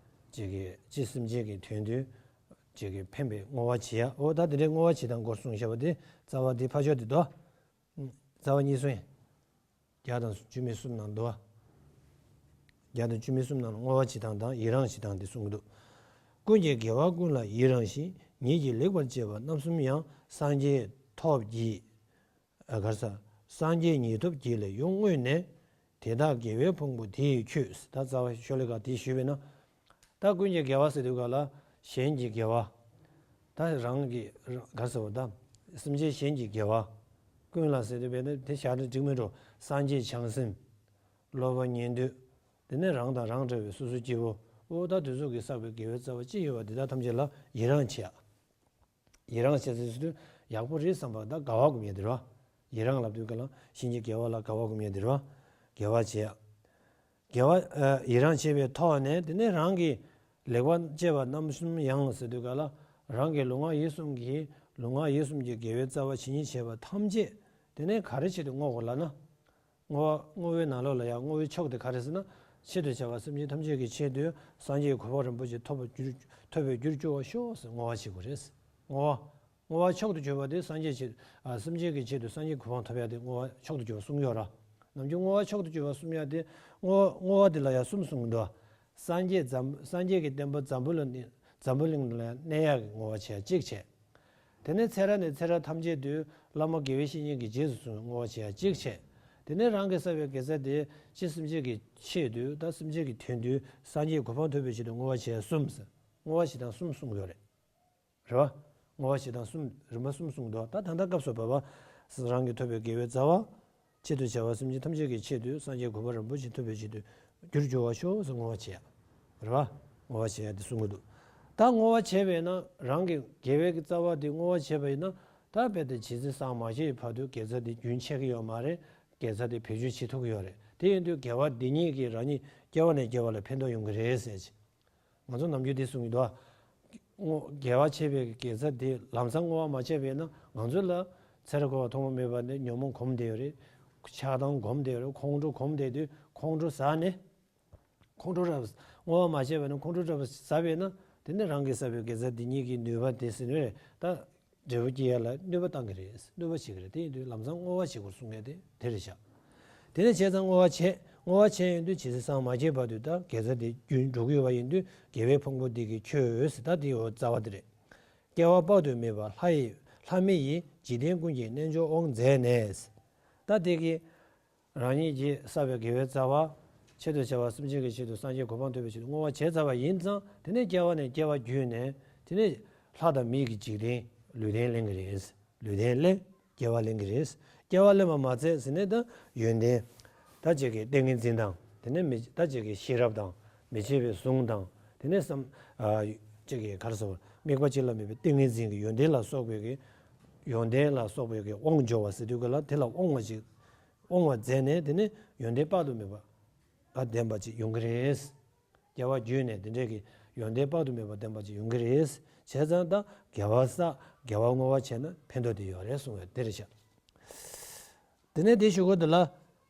ཅིག་གི་ཅི་སེམས་ཅན་གྱི་དོན་དུ་ཅིག་གི་ཕན་པའི་བསྔོ་བ་བྱེད་ཡ། འོ་ད་དེ་འདྲའི་བསྔོ་བ་བྱེད་སྟངས་སྐོར་གསུངས་བཞག་པ་དེ་རྩ་བ་དེ་ཕར་ཕྱོགས་དེ་དོ། རྩ་བ་གཉིས་གསུངས་ཡ། བརྒྱ་དང་བཅུ་མེད་གསུམ་ནང་འདུག་བ། བརྒྱ་དང་བཅུ་མེད་གསུམ་ནང་ལ་བསྔོ་བ་བྱེད་སྟངས་དང་ཡི་རང་བྱེད་སྟངས་དེ་གསུང་གི་འདུག་ཀུན་གྱི་དགེ་བ་ཀུན་ལ་ཡི་རང་ཞིང་། ཉིད་ཀྱིས་ལེགས་པར་སྤྱད་པ་རྣམ་གསུམ་ཡང་། སངས་རྒྱས་ཐོབ་བགྱིད། ཨ། ག་རེ་ཟ། སངས་རྒྱས་ཉིད་ཐོབ་བགྱིད་ལས་ཡོངས་བསྔོས་ནས། དེ་དག་དགེ་བའི་ཕུང་པོ་དེ་ཡི་ཁྱོད། ད་རྩ་བ་ཤོ་ལོ་ཀ་དེ་ཞུས་པས་ན། ད་ཀུན་གྱི་དགེ་བ་ཟེར་དུས་ག་ལ་གཞན་གྱི་དགེ་བ། ད་རང་གི་ག་རེ་ཟེར་བ་ད། སེམས་ཅན་གཞན་གྱི་དགེ་བ། ཀུན་ལ་ཟེར་དུས་བས་ན་དེ་བཞག་ན་འགྲིག་མི་འགྲོ། སངས་རྒྱས་བྱང་སེམས། སློབ་དཔོན་ཉན་ཐོས། དེ་ནས་རང་དང་རང་འདྲ་བའི་སོ་སོ་སྐྱེ་བོ། འོ་ད་དེ་ཚོ་གིས་བསགས་པའི་དགེ་བའི་རྩ་བ་ཅི་ཡོད་པ་དེ་དག་ཐམས་ཅད་ལ་ཡི་རང་བྱེད་ཡ། ཡི་རང་བྱེད་ཟེར་དུས་ཡག་པོ་རེད་བསམ་པ་ད་དགའ་བ་སྒོམ་ཡ་དེ་རེད་བ། ཡི་རང་ལབ་དུས་ག་ལ་གཞན་གྱི་དགེ་བ་ལ་དགའ་བ་སྒོམ་ཡ་དེ་རེད་བ། དགེ་བ་བྱེད་ཡ། དགེ་བ། ཨ། ཡི་རང་བྱེད་པའི་ཐོག་ནས་དེ་ནས་རང་གིས་ལེགས་པར་སྤྱད་པ་རྣམ་གསུམ་ཡང་ཟེར་དུས་ག་ལ་རང་གི་ལུས་ངག་ཡིད་གསུམ་གྱི་ལུས་ངག་ཡིད་གསུམ་གྱི་དགེ་བའི་རྩ་བ་ཇི་སྙེད་བྱས་པ་ཐམས་ཅད་དེ་ནས་ག་རེ་ཆེད་དུ་བསྔོ་དགོས་ལབ་ན། བསྔོ་བ། བསྔོ་བའི་ནང་ལོགས་ལ་ཡང་བསྔོ་བའི་མཆོག་དེ་ག་རེ་ཟེར་ན། ཆེད་དུ་བྱ་བ་སེམས་ཅན་ཐམས་ཅད་ཀྱི་ཆེད་དུ་སངས་རྒྱས་གོ་འཕང་རིན་པོ་ཆེ་ཐོབ་པར་འགྱུར། ཐོབ་པའི་རྒྱུར་གྱུར་བར་ཤོག་ཟེར་བསྔོ་བ་བྱེད་དགོས་རེད། བསྔོ་བ། བསྔོ་བ་མཆོག་ཏུ་གྱུར་པ་དེ་སངས་རྒྱས་ཆེད། ཨ། སེམས་ཅན་གྱི་ཆེད་དུ་སངས་རྒྱས་གོ་འཕང་ཐོབ་ཡ་དེ་བསྔོ་བ་མཆོག་ཏུ་གྱུར་པ་གསུངས་ཡོད་ར། ནམ་རྒྱུན་བསྔོ་བ་མཆོག་ཏུ་གྱུར་པ་གསུང་ཡ་དེ་བསྔོ་བ། བསྔོ་བ་དེ་ལ་ཡང་གསུམ་གསུངས་འདུག་སངས་རྒྱས་འཛམ། སངས་རྒྱས་ཀྱི་བསྟན་པ་འཛམ་བུ་གླིང་ནས། འཛམ་བུ་གླིང་ལ་གནས་ཡག་གི་བསྔོ་བ་བྱེད་ཡ་གཅིག་བྱས། དེ་ནས་ཚེ་རབས་ནས་ཚེ་རབས་ཐམས་ཅད་དུ་བླ་མ་དགེ་བའི་བཤེས་གཉེན་གྱིས་རྗེས་སུ་བཟུང་བའི་བསྔོ་བ་བྱེད་ཡ་གཅིག་བྱས། དེ་ནས་རང་གིས་བསགས་པའི་དགེ་རྩ་དེ་སྤྱིར་སེམས་ཅན་གྱི་ཆེད་དུ་དང་སེམས་ཅན་གྱི་དོན་དུ་སངས་རྒྱས་གོ་འཕང་ཐོབ་པའི་ཆེད་དུ་བསྔོ་བ་བྱེད་ཡ་གསུམ་ཟེར། བསྔོ་བ་བྱེད་སྟངས་གསུམ་གསུངས་ཡོད་རེད། རེད་བ། བསྔོ་བ་བྱེད་སྟངས་གསུམ། རིམ་པ་གསུམ་གསུངས་འདུག་ད་ད་ལྟ་སྐབས་སུ་བབ་པ། རང་གིས་ཐོབ་པའི་དགེ་བའི་རྩ་བ། ཆེད་དུ་བྱ་བ་སེམས་ཅན་ཐམས་ཅད་ཀྱི་ཆེད་དུ་སངས་རྒྱས་གོ་འཕང་རིན་པོ་ཆེ་ཐོབ་པའི་ཆེད་དུ་རྒྱུར་གྱུར་བར་ཤོག་ཟེར་བསྔོ་བ་བྱེད་ཡ། རེད་བ། བསྔོ་བ་བྱེད་ཡ་དེ་གསུང་གི་འདུག་ད་བསྔོ་བ་བྱས་པས་ན་རང་གི་དགེ་བའི་རྩ་བ་དེ་བསྔོ་བ་བྱས་པ་ཡིན་ན། ད་རྦད་དེ་ཇི་སྲིད་སངས་མ་རྒྱས་བར་དུ་དགེ་རྩ་དེ་རྒྱུན་ཆད་ཀྱི་ཡོད་མ་རེད། དགེ་རྩ་དེ་བེད་སྤྱོད་བྱེད་ཐུབ་ཀྱི་ཡོད་རེད། དེ་ཡིན་དུས་དགེ་བ་འདི་ཉིད་ཀྱིས་རང་ཉིད་སྐྱེ་བ་ནས་སྐྱེ་བ་ལ་ཕན་ཐོགས་ཡོང་གི་རེད་ཟེར་གྱི། ང་ཚོ་ནམ་རྒྱུན་འདི་གསུང་གི་འདུག་ཨ། བསྔོ། དགེ་བ་བྱས་པའི་དགེ་རྩ་དེ་ལམ་སང་བསྔོ་བ་མ་བྱས་པས་ན་ང་ཚོ་ལ་ཚེ་རབས་འཁོར་བ་ཐོག་མ་མེད་པ་ནས་ཉོན་མོངས་གོམས་བསྡད་ཡོད་རེད། ཆགས་སྡང་གོམས་བསྡད་ཡོད་རེད། ཁོང་ཁྲོ་གོམས་བསྡད་དུས་ཁོང་ཁྲོ་ཟ་ནས། ཁོང་ཁྲོ་རབ། བསྔོ་བ་མ་བྱས་པ་ནས་ཁོང་ཁྲོ་རབ་ཟ་བས་ན། དེ་ནི་རང་གིས་བསགས་པའི་དགེ་རྩ་འདི་ཉིད་ཀྱི་ནུས་པ་དེ་ཟིན་བས་ད། འབྲས་བུ་སྐྱེ་ཡ་ལ་གནོད་པ་བཏང་གི་རེད། གནོད་པ་བྱེད་ཀྱི་རེད། དེ་ཡིན་དུས་ལམ་སང་བསྔོ་བ་བྱེད་དགོས་གསུང་ཡ་དེ་དེ་རེད་ཤག་དེ་ནས་བྱས་ཙང་བསྔོ་བ་བྱེད། བསྔོ་བ་བྱས་ཡོང་དུས་ཇི་སྲིད་སངས་མ་རྒྱས་བར་དུ་ད་དགེ་རྩ་དེ་རྒྱུན་འགྲོ་གི་ཡོད་པ་ཡིན་དུས་དགེ་བའི་ཕུང་པོ་འདི་གིས་ཁྱོད་ཟེར། ད་དེ་འོ་རྩ་བ་དེ་རེད། སྐྱེ་བ་དཔག་ཏུ་མེད་པ་ལྷ་ཡི། ལྷ་མི་ཡི་འཇིག་རྟེན་ཀུན་གྱི་རྣལ་འབྱོར་དབང་མཛད་ནས། ད་དེ་གིས། རང་ཉིད་ཀྱིས་བསགས་པའི་དགེ་བའི་རྩ་བ། ཆེད་དུ་བྱ་བ་སེམས་ཅན་གྱི་ཆེད་དུ་སངས་རྒྱས་གོ་འཕང་ཐོབ་པའི་ཆེད་དུ་བསྔོ་བ་བྱས་ཚར་བ་ཡིན་ཙང་དེ་ནས་སྐྱེ་བ་ནས་སྐྱེ་བ་བརྒྱུད་ནས་དེ་ནས་ལྷ་དང་མི་གི་འཇིག་རྟེན་ལུས་རྟེན་ལེན་གྱི་རེད། ལུས་རྟེན་ལེན། སྐྱེ་བ་ལེན་གྱི་རེད། སྐྱེ་བ་ལེན་པ་མ་ཚད་ཟེར་ནས་ད་ཡོན་ཏན། ད་ཅིག་གི་ཏིང་ངེ་འཛིན་དང་དེ་ནས་མི་ད་ཅིག་གི་ཤེས་རབ་དང་མི་ཕྱེད་པའི་གཟུངས་དང་དེ་ནས་བསམ་ཨ་ཅིག་གི་ག་རེ་ཟེར་དམིགས་པ་གཅིག་ལ་དམིགས་པའི་ཏིང་ངེ་འཛིན་གྱི་ཡོན་ཏན་ལ་སོགས་པའི་གི་ཡོན་ཏན་ལ་སོགས་པའི་གི་དབང་འབྱོར་བ་ཟེར་དུས་ག་ལ་དེ་ལ་དབང་བ་ཅིག་དབང་བ་མཛད་ནས་དེ་ནས་ཡོན་ཏན་དཔག་ཏུ་མེད་པ་ལྡན་པ་ཅིག་ཡོང་གི་རེད། སྐྱེ་བ་བརྒྱུད་ནས་དེ་འདྲའི་གི་ཡོན་ཏན་དཔག་ཏུ་མེད་པ་ལྡན་པ་ཅིག་ཡོང་གི་རེད། བྱས་ཙང་ད་དགེ་བ་བསགས་དགེ་བ་བསྔོ་བ་བྱས་ན་ཕན་ཐོགས་དེ་ཡོད་རེད་གསུངས་པ་དེ་རེད་ཤག་དེ་ནས་དེ་གཞུག་གུ་དེ་ལ་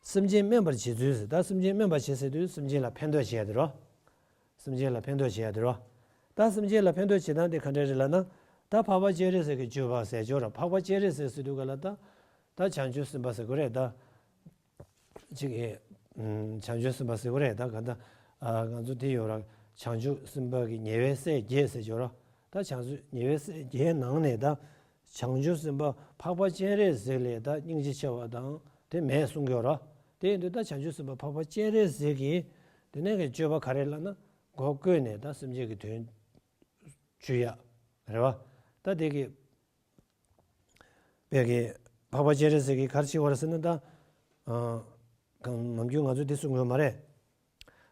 སེམས་ཅན་སྨན་པར་བྱེད་ཚུལ་ཟེར། ད་སེམས་ཅན་སྨན་པར་བྱེད་ཟེར་དུས་སེམས་ཅན་ལ་ཕན་ཐོགས་བྱེད་ཡ་དེ་རོ། སེམས་ཅན་ལ་ཕན་ཐོགས་བྱེད་ཡ་དེ་རོ། ད་སེམས་ཅན་ལ་ཕན་ཐོགས་བྱེད་སྟངས་དེ་ག་འདྲ་རེད་ལབ་ན། ད་འཕགས་པ་སྤྱན་རས་གཟིགས་ཀྱི་སྤྱོད་པ་ཟེར་ཆོག་ར། འཕགས་པ་སྤྱན་རས་གཟིགས་ཟེར་དུས་ག་ལ་ད་ད་བྱང་ཆུབ་སེམས་དཔའ་ཟེར་དགོས་རེད་ད། ཅིག་གིས་ཨུམ། བྱང་ཆུབ་སེམས་དཔའ་ཟེར་དགོས་རེད་ད་ག་ད། ཨ། ང་ཚོ་དེ་ཡོད་ར། བྱང་ཆུབ་སེམས་དཔའ་གི་ཉེ་བའི་སྲས་བརྒྱད་ཟེར་ཆོག་ར། ད་བྱང་ཆུབ་ཉེ་བའི་སྲས་བརྒྱད་ནང་ནས་ད་བྱང་ཆུབ་སེམས་དཔའ་འཕགས་པ་སྤྱན་རས་གཟིགས་ལས་ད་སྙིང་རྗེ་ཆེ་བ་དང་དེ་མེད་གསུང་གི་ཡོད་ར། དེ་ཡིན་དུས་ད་བྱང་ཆུབ་སེམས་དཔའ་འཕགས་པ་སྤྱན་རས་གཟིགས་ཀྱི་དེ་ནས་ཀྱི་སྤྱོད་པ་ག་རེ་ལབ་ན། མགོ་བསྐོར་ནས་ད་སེམས་ཅན་གྱི་དོན་ཅུ་ཡ་རེད་བ། ད་དེ་གི་པའི་གི་འཕགས་པ་སྤྱན་རས་གཟིགས་ཀྱིས་ག་རེ་བྱེད་པ་རེད་ཟེར་ན་ད། ཨ། གང་ནམ་རྒྱུན་ང་ཚོ་འདི་གསུང་དགོས་མ་རེད།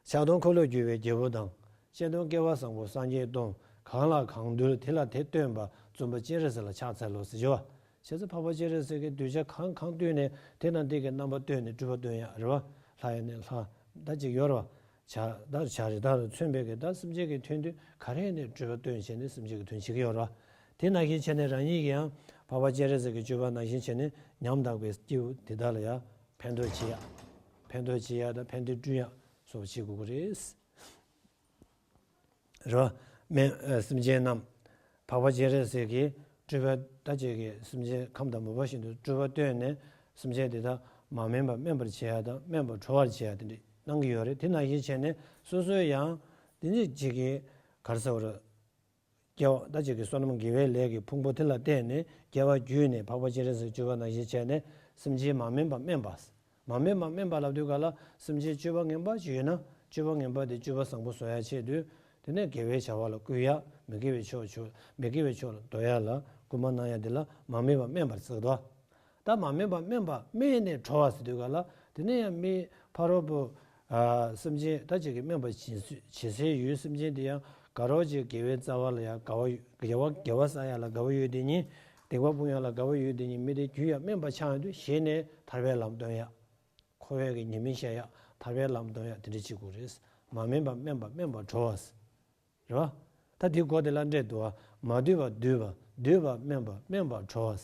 ཕྱག་སྟོང་འཁོར་ལོས་སྒྱུར་བའི་རྒྱལ་པོ་དང་། སྤྱན་སྟོང་སྐལ་བ་བཟང་པོ་སངས་རྒྱས་སྟོང་། གང་ལ་གང་འདུལ་དེ་ལ་དེ་སྟོན་པ། བཙུན་པ་སྤྱན་རས་གཟིགས་ལ་ཕྱག་འཚལ་ལོ་ཟེར་བ། བྱས་ཙང་འཕགས་པ་སྤྱན་རས་གཟིགས་ཀྱིས་གདུལ་བྱ་གང་གང་བཏུལ་ནས་དེ་དང་དེ་གི་རྣམ་པ་སྟོན་ནས་སྤྲུལ་པ་སྟོན་ཡ་རེད་བ། ལྷ་ཡི་ནས་ལྷ་ད་ཅིག་ཡོད་རེད་བ། བྱ་ད་བྱ་རི་དྭགས་ལ་མཚོན་པའི་གི་ད་སེམས་ཅན་གྱི་དོན་དུ་ག་རེ་ནས་སྤྲུལ་པ་སྟོན་བྱས་ནས་སེམས་ཅན་གྱི་དོན་བྱེད་ཀྱི་ཡོད་རེད་བ། དེ་ནང་བཞིན་བྱས་ནས་རང་ཉིད་ཀྱིས་ཡང་འཕགས་པ་སྤྱན་རས་གཟིགས་ཀྱི་སྤྱོད་པ་ནང་བཞིན་བྱས་ནས་ཉམས་དག་པའི་སྐྱེས་བུ་དེ་དག་ལ་ཡང་ཕན་ཐོགས་བྱེད་ཡ། ཕན་ཐོགས་བྱེད་ཡ་དང་ཕན་བདེ་བསྐྲུན་ཡ་སོགས་བྱེད་དགོས་ཀྱི་རེད། རེད་བ། སྨན་ཨ། སེམས་ཅན་རྣམས། འཕགས་པ་སྤྱན་རས་གཟིགས་ཀྱིས་སྤྲུལ་པ་ད་ཅིག་གིས་སེམས་ཅན་ཁམས་དང་མོས་པ་བཞིན་དུ་སྤྲུལ་པ་སྟོན་ནས་སེམས་ཅན་དེ་དག་མ་སྨིན་པ་སྨིན་པར་བྱེད་ཡ་དང་སྨིན་པར་གྲོལ་བར་བྱེད་ཡ་དེ་འདྲ་གནང་གི་ཡོད་རེད། དེ་ནང་བཞིན་བྱས་ནས་སོ་སོའི་ཡང་དེ་ནི་ཅིག་གིས་ག་རེ་ཟེར་བ་རེད། སྐྱེ་བ་ད་ཅིག་གི་བསོད་ནམས་དགེ་བའི་ལས་ཀྱི་ཕུང་པོ་དེ་ལ་བརྟེན་ནས་སྐྱེ་བ་བརྒྱུད་ནས་འཕགས་པ་སྤྱན་རས་གཟིགས་སྤྱོད་པ་ནང་བཞིན་བྱས་ནས་སེམས་ཅན་མ་སྨིན་པ་སྨིན་པ། མ་སྨིན་པ་སྨིན་པ་ལབ་དུས་ག་ལ་སེམས་ཅན་སྤྱོད་པ་ངན་པ་ཅིག་ཡོད་ན་སྤྱོད་པ་ངན་པ་དེ་སྤྱོད་པ་བཟང་པོ་བཟོ་ཡ་ཆེད་དུ་དེ་ནས་དགེ་བའི་བྱ་བ་ལ་བསྐུལ་ཡ། མི་དགེ་བའི་ཕྱོགས་ཕྱོགས་མི་དགེ་བའི་ཕྱོགས་ལ་འདོར་ཡ་ལ་སྐུལ་མ་གནང་ཡ་དེ་ལ་མ་སྨིན་པ་སྨིན་པར་ཟེར་དོ། ད་མ་སྨིན་པ་སྨིན་པ་སྨིན་ནས་གྲོལ་བ་ཟེར་དུས་ག་ལ་དེ་ནས་ཡང་མི་ཕ་རོལ་པོ། ཨ། སེམས་ཅན་ད་ཅིག་གི་སྨིན་པ་བྱེད་སའི་ཡུལ་སེམས་ཅན་དེ་ཡང་དགའ་རོགས་ཀྱི་དགེ་བའི་རྩ་བ་ལ་ཡང་དགའ་བ་དགེ་བ་དགེ་བ་བསགས་ཡ་ལ་དགའ་བ་ཡོད་དེ་ཉིད། སྡིག་པ་སྤོང་ཡ་ལ་དགའ་བ་ཡོད་དེ་ཉིད་མི་དེ་རྒྱུད་ཡང་སྨིན་པ་ཆགས་ཡོང་དུས་ཞེད་ནས་ཐར་པའི་ལམ་སྟོན་ཡ། འཁོར་བའི་གི་ཉེས་དམིགས་བཤད་ཡ་ཐར་པའི་ལམ་སྟོན་ཡ་དེ་འདྲ་བྱེད་དགོས་རེད། མ་སྨིན་པ་སྨིན་པ་སྨིན་པར་གྲོལ་བ། རེད་བ། ད་དེའི་སྒོ་དེ་ལ་འགྲེལ་འདུག་བ། མ་བསྡུས་པ་བསྡུས་པ། བསྡུས་པ་སྨིན་པ་སྨིན་པར་གྲོལ་བ།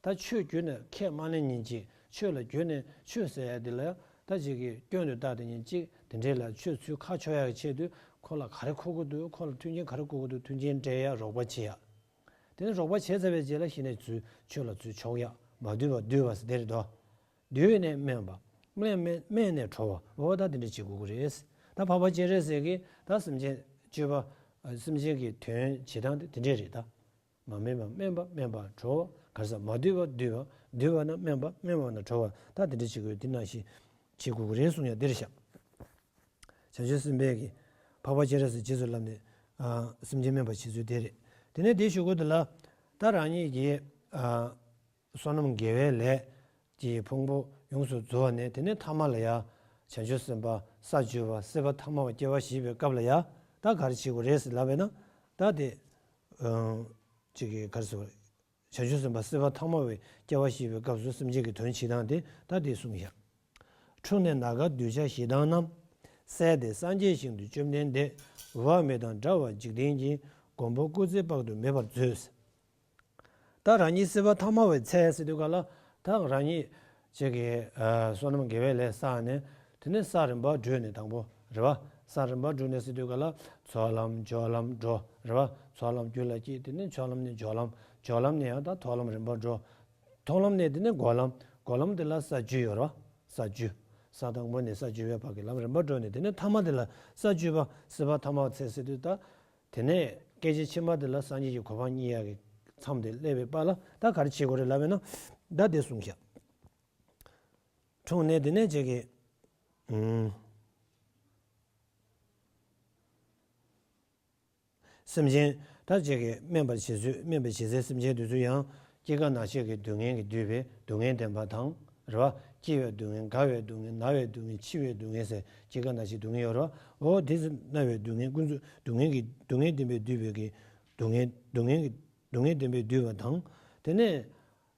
ད་ཆོས་བརྒྱུད་ནས་ཁས་མ་ལེན་ཉིན་གཅིག་ཆོས་ལ་བརྒྱུད་ནས་ཆོས་ཟེར་ཡ་དེ་ལ་ད་ཅིག་གི་སྐྱོན་དུ་བལྟ་དེ་ཉིན་གཅིག་དེ་འདྲས་ལ་ཆོས་ཚུར་ཁ་ཕྱོགས་ཡ་གི་ཆེད་དུ་ཁོ་ལ་ག་རེ་མཁོ་གི་འདུག་ཁོ་ལ་མཐུན་རྐྱེན་ག་རེ་དགོས་ཀྱི་འདུག་མཐུན་རྐྱེན་སྤྲད་ཡ་རོགས་པ་བྱེད་ཡ། དེ་ནས་རོགས་པ་བྱས་ཚར་བའི་རྗེས་ལ་གཞི་ནས་ཚུར་ཆོས་ལ་ཚུར་ཕྱོགས་ཡ། མ་བསྡུས་པ་བསྡུས་པ་ཟེར་དེ་རེད་དོ། བསྡུས་ནས་སྨིན་པ། སྨིན་སྨིན་སྨིན་ནས་གྲོལ་བ། འོ་ད་དེ་འདྲ་བྱེད་དགོས་ཀྱི་རེད། ད་འཕགས་པ་སྤྱན་རས་གཟིགས་ཀྱིས་ད་སེམས་ཅན་སྤྱོད་པ། སེམས་ཅན་གྱི་དོན་བྱེད་སྟངས་དེ་དེ་འདྲས་རེད་ད། མ་སྨིན་པ་སྨིན་པ་སྨིན་པར་གྲོལ་བ། ག་རེ་ཟེར། མ་བསྡུས་པ་བསྡུས་པ། བསྡུས་པ་ན་སྨིན་པ་སྨིན་པ་ན་གྲོལ་བ། ད་དེ་འདྲ་བྱེད་དགོས། དེ་ནང་བཞིན་བྱེད་དགོས་ཀྱི་རེད་གསུང་ཡ་འདིར་བཞག་བྱང་ཆུབ་སེམས་དཔའ་གིས་འཕགས་པ་སྤྱན་རས་གཟིགས་རྗེས་སུ་བསླབས་ནས། ཨ། སེམས་ཅན་སྨིན་པར་བྱེད་ཚུལ་དེ་རེད། དེ་ནས་དེའི་གཞུག་གུ་དེ་ལ་ད་རང་ཉིད་ཀྱིས། ཨ། བསོད་ནམས་དགེ་བའི་ལས་ཀྱི་ཕུང་པོ་ཡོངས་སུ་རྫོགས་ནས་དེ་ནས་ཐ་མ་ལ་ཡང་བྱང་ཆུབ་སེམས་དཔའ་ས་བཅུ་པ་སྲིད་པ་ཐ་མ་བའི་སྐྱེ་བ་བཞེས་པའི་སྐབས་ལ་ཡང་ད་ག་རེ་བྱེད་དགོས་རེད་ཟེར་ལབ་པས་ན། ད་དེ་ཨང་ཅིག་གིས་ག་རེ་ཟེར། བྱང་ཆུབ་སེམས་དཔའ་སྲིད་པ་ཐ་མ་བའི་སྐྱེ་བ་བཞེས་པའི་སྐབས་སུ་སེམས་ཅན་གྱི་དོན་བྱེད་སྟངས་དེ་ད་དེ་གསུངས་ཤག་འཁྲུངས་ནས་ནཱ་ག་གདུལ་བྱ་ཞིག་དང་རྣམས། བསལ་ཏེ་སངས་རྒྱས་ཞིང་དུ་བཅོམ་ལྡན་འདས། འོད་དཔག་མེད་དང་འདྲ་བ་འཇིག་རྟེན་གྱི། མགོན་པོ་སྐུ་ཚེ་དཔག་ཏུ་མེད་པར་མཛོད། ད་རང་ཉིད་སྲིད་པ་ཐ་མ་བའི་ཚེ་ཟེར་དུས་ག་ལ་ད་རང་ཉིད་ཅིག་གིས། ཨ། བསོད་ནམས་དགེ་བའི་ལས་བསགས་ནས་དེ་ནས་ས་རིམ་པ་བགྲོད་ནས་དང་པོ་རེད་བ། ས་རིམ་པ་བགྲོད་ནས་ཟེར་དུས་ག་ལ་ཚོགས་ལམ་སྦྱོར་ལམ་འགྲོ་རེད་བ། ཚོགས་ལམ་རྒྱུད་ལ་སྐྱེས། དེ་ནས་ཚོགས་ལམ་ནས་སྦྱོར་ལམ། སྦྱོར་ལམ་ནས་ཡང་ད་མཐོང་ལམ་རིམ་པ་འགྲོ། མཐོང་ལམ་ནས་དེ་ནས་སྒོམ་ལམ། སྒོམ་ལམ་དེ་ལ་ས་བཅུ་ཡོད་རེད་བ། ས་བཅུ། ས་དང་པོ་ནས་ས་བཅུ་པའི་བར་གྱི་ལམ་རིམ་པ་བགྲོད་ནས་དེ་ནས་ཐ་མ་དེ་ལ་ས་བཅུ་པ་སྲིད་པ་ཐ་མ་ཚེ་ཟེར་དུས་ད། དེ་ནས་སྐད་ཅིག་ཕྱི་མ་དེ་ལ་སངས་རྒྱས་ཀྱི་གོ་འཕང་བརྙེས་ཡག་གི་མཚམས་དེ་སླེབས་པའི་བར་ལ་ད་ག་རེ་བྱེད་དགོས་རེད་ལབ་པས་ན། ད་དེ་གསུངས་ཤག་འཁྲུངས་ནས་དེ་ནས་ཅིག་གིས། ཨུམ། སེམས་ཅན་ད་ཅིག་གིས་སྨིན་པར་བྱེད་ཚུལ། སྨིན་པར་བྱེད་སའི་སེམས་ཅན་དེ་ཚོ་ཡང་ སྐྱེ་རྒ་ན་འཆི་གི་སྡུག་བསྔལ་གྱིས་བསྡུས་པའི་སྡུག་བསྔལ་བདེན་པ་དང་། རེད་བ། སྐྱེ་བའི་སྡུག་བསྔལ། རྒ་བའི་སྡུག་བསྔལ། ན་བའི་སྡུག་བསྔལ། འཆི་བའི་སྡུག་བསྔལ་ཟེར། སྐྱེ་རྒ་ན་འཆིའི་སྡུག་བསྔལ་ཡོད་རེད་བ། འོ་དེ་ཚོ་ན་བའི་སྡུག་བསྔལ། ཀུན་རྫོབ་སྡུག་བསྔལ་གྱི་སྡུག་བསྔལ་བདེན་པས་བསྡུས་པའི་གི་སྡུག་བསྔལ། སྡུག་བསྔལ་གྱི་སྡུག་བསྔལ་བདེན་པས་བསྡུས་པ་དང་། དེ་ནས་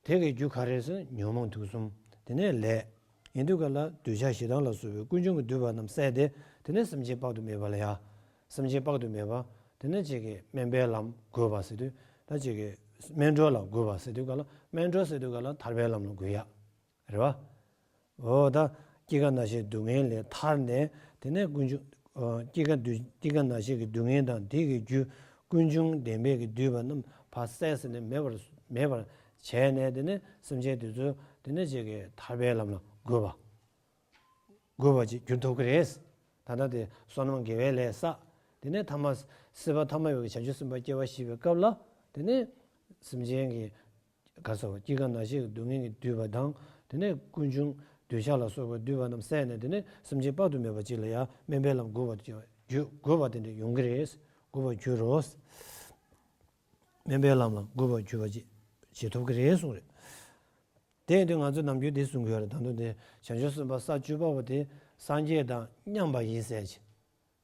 དེ་གི་རྒྱུ་ག་རེ་ཟེར་ན་ཉོན་མོངས་དུག་གསུམ། དེ་ནས་ལས། ཡིན་དུས་ག་ལ་འདོད་ཆགས་ཞེ་སྡང་ལ་སོགས་པའི་ཀུན་འབྱུང་གིས་བསྡུས་པ་རྣམས་བསལ་ཏེ། དེ་ནས་སེམས་ཅན་དཔག་ཏུ་མེད་པ་ལ་ཡ། སེམས་ཅན་དཔག་ཏུ་མེད་པ། དེ་ནས་ཅིག་གིས་སྨན་པའི་ལམ་བགོས་པ་ཟེར་དུས། ད་ཅིག་གིས་སྨན་གྲོལ་ལ་བགོས་པ་ཟེར་དུས་ག་ལ། སྨན་གྲོལ་ཟེར་དུས་ག་ལ་ཐར་པའི་ལམ་ལ་བགོས་ཡ། རེད་བ། འོ་ད། སྐྱེ་རྒ་ན་འཆིའི་སྡུག་བསྔལ་ལས་ཐར་ནས། དེ་ནས་ཀུན་འབྱུང་། ཨ། སྐྱེ་རྒ་སྐྱེ་རྒ་ན་འཆི་གི་སྡུག་བསྔལ་དང་དེ་གི་རྒྱུ་ཀུན་འབྱུང་བདེན་པས་ཀྱིས་བསྡུས་པ་རྣམས་ཕར་བསལ་ཟིན་ནས་མེད་པར་མེད་པར་བྱས་ནས། དེ་ནས་སེམས་ཅན་དེ་ཚོ་དེ་ནས་ཅིག་གིས་ཐར་པའི་ལམ་ལ་བགོས་པ། བགོས་པ་ཅིག་འགྱུར་ཐུབ་ཀྱི་རེད། ད་ལྟ་དེ་བསོད་ནམས་དགེ་བའི་ལས་བསགས། དེ་ནས་ཐ་མ། སྲིད་པ་ཐ་མ་ཡོད་པའི་བྱང་ཆུབ་སེམས་དཔའི་སྐྱེ་བ་བཞེས་པའི་སྐབས་ལ། དེ་ནས་སེམས་ཅན་གྱི། ག་རེ་ཟེར་བ། སྐྱེ་རྒ་ན་འཆི་གི་སྡུག་བསྔལ་གྱིས་བསྡུས་པ་དང་། དེ་ནས་ཀུན་འབྱུང་འདོད་ཆགས་ལ་སོགས་པས་བསྡུས་པ་རྣམས་བསལ་ནས། དེ་ནས་སེམས་ཅན་དཔག་ཏུ་མེད་པ་ཅིག་ལ་ཡང་སྨན་པའི་ལམ་བགོས་པ་དེ་བགོས་པ་དེ་འདྲ་ཡོང་གི་རེད། བགོས་པར་འགྱུར་རོ། སྨན་པའི་ལམ་ལ་བགོས་པར་འགྱུར་བ་ཅིག་བྱེད་ཐུབ་ཀྱི་རེད་གསུངས་རེད། དེ་ཡིན་དུས་ང་ཚོས་ནམ་རྒྱུན་འདི་གསུང་གི་ཡོད་རེད། ད་དུང་དེ་བྱང་ཆུབ་སེམས་དཔའ་ས་བཅུ་པ་པོ་དེ་སངས་རྒྱས་དང་མཉམ་པ་ཡིན་ཟེར་གྱི།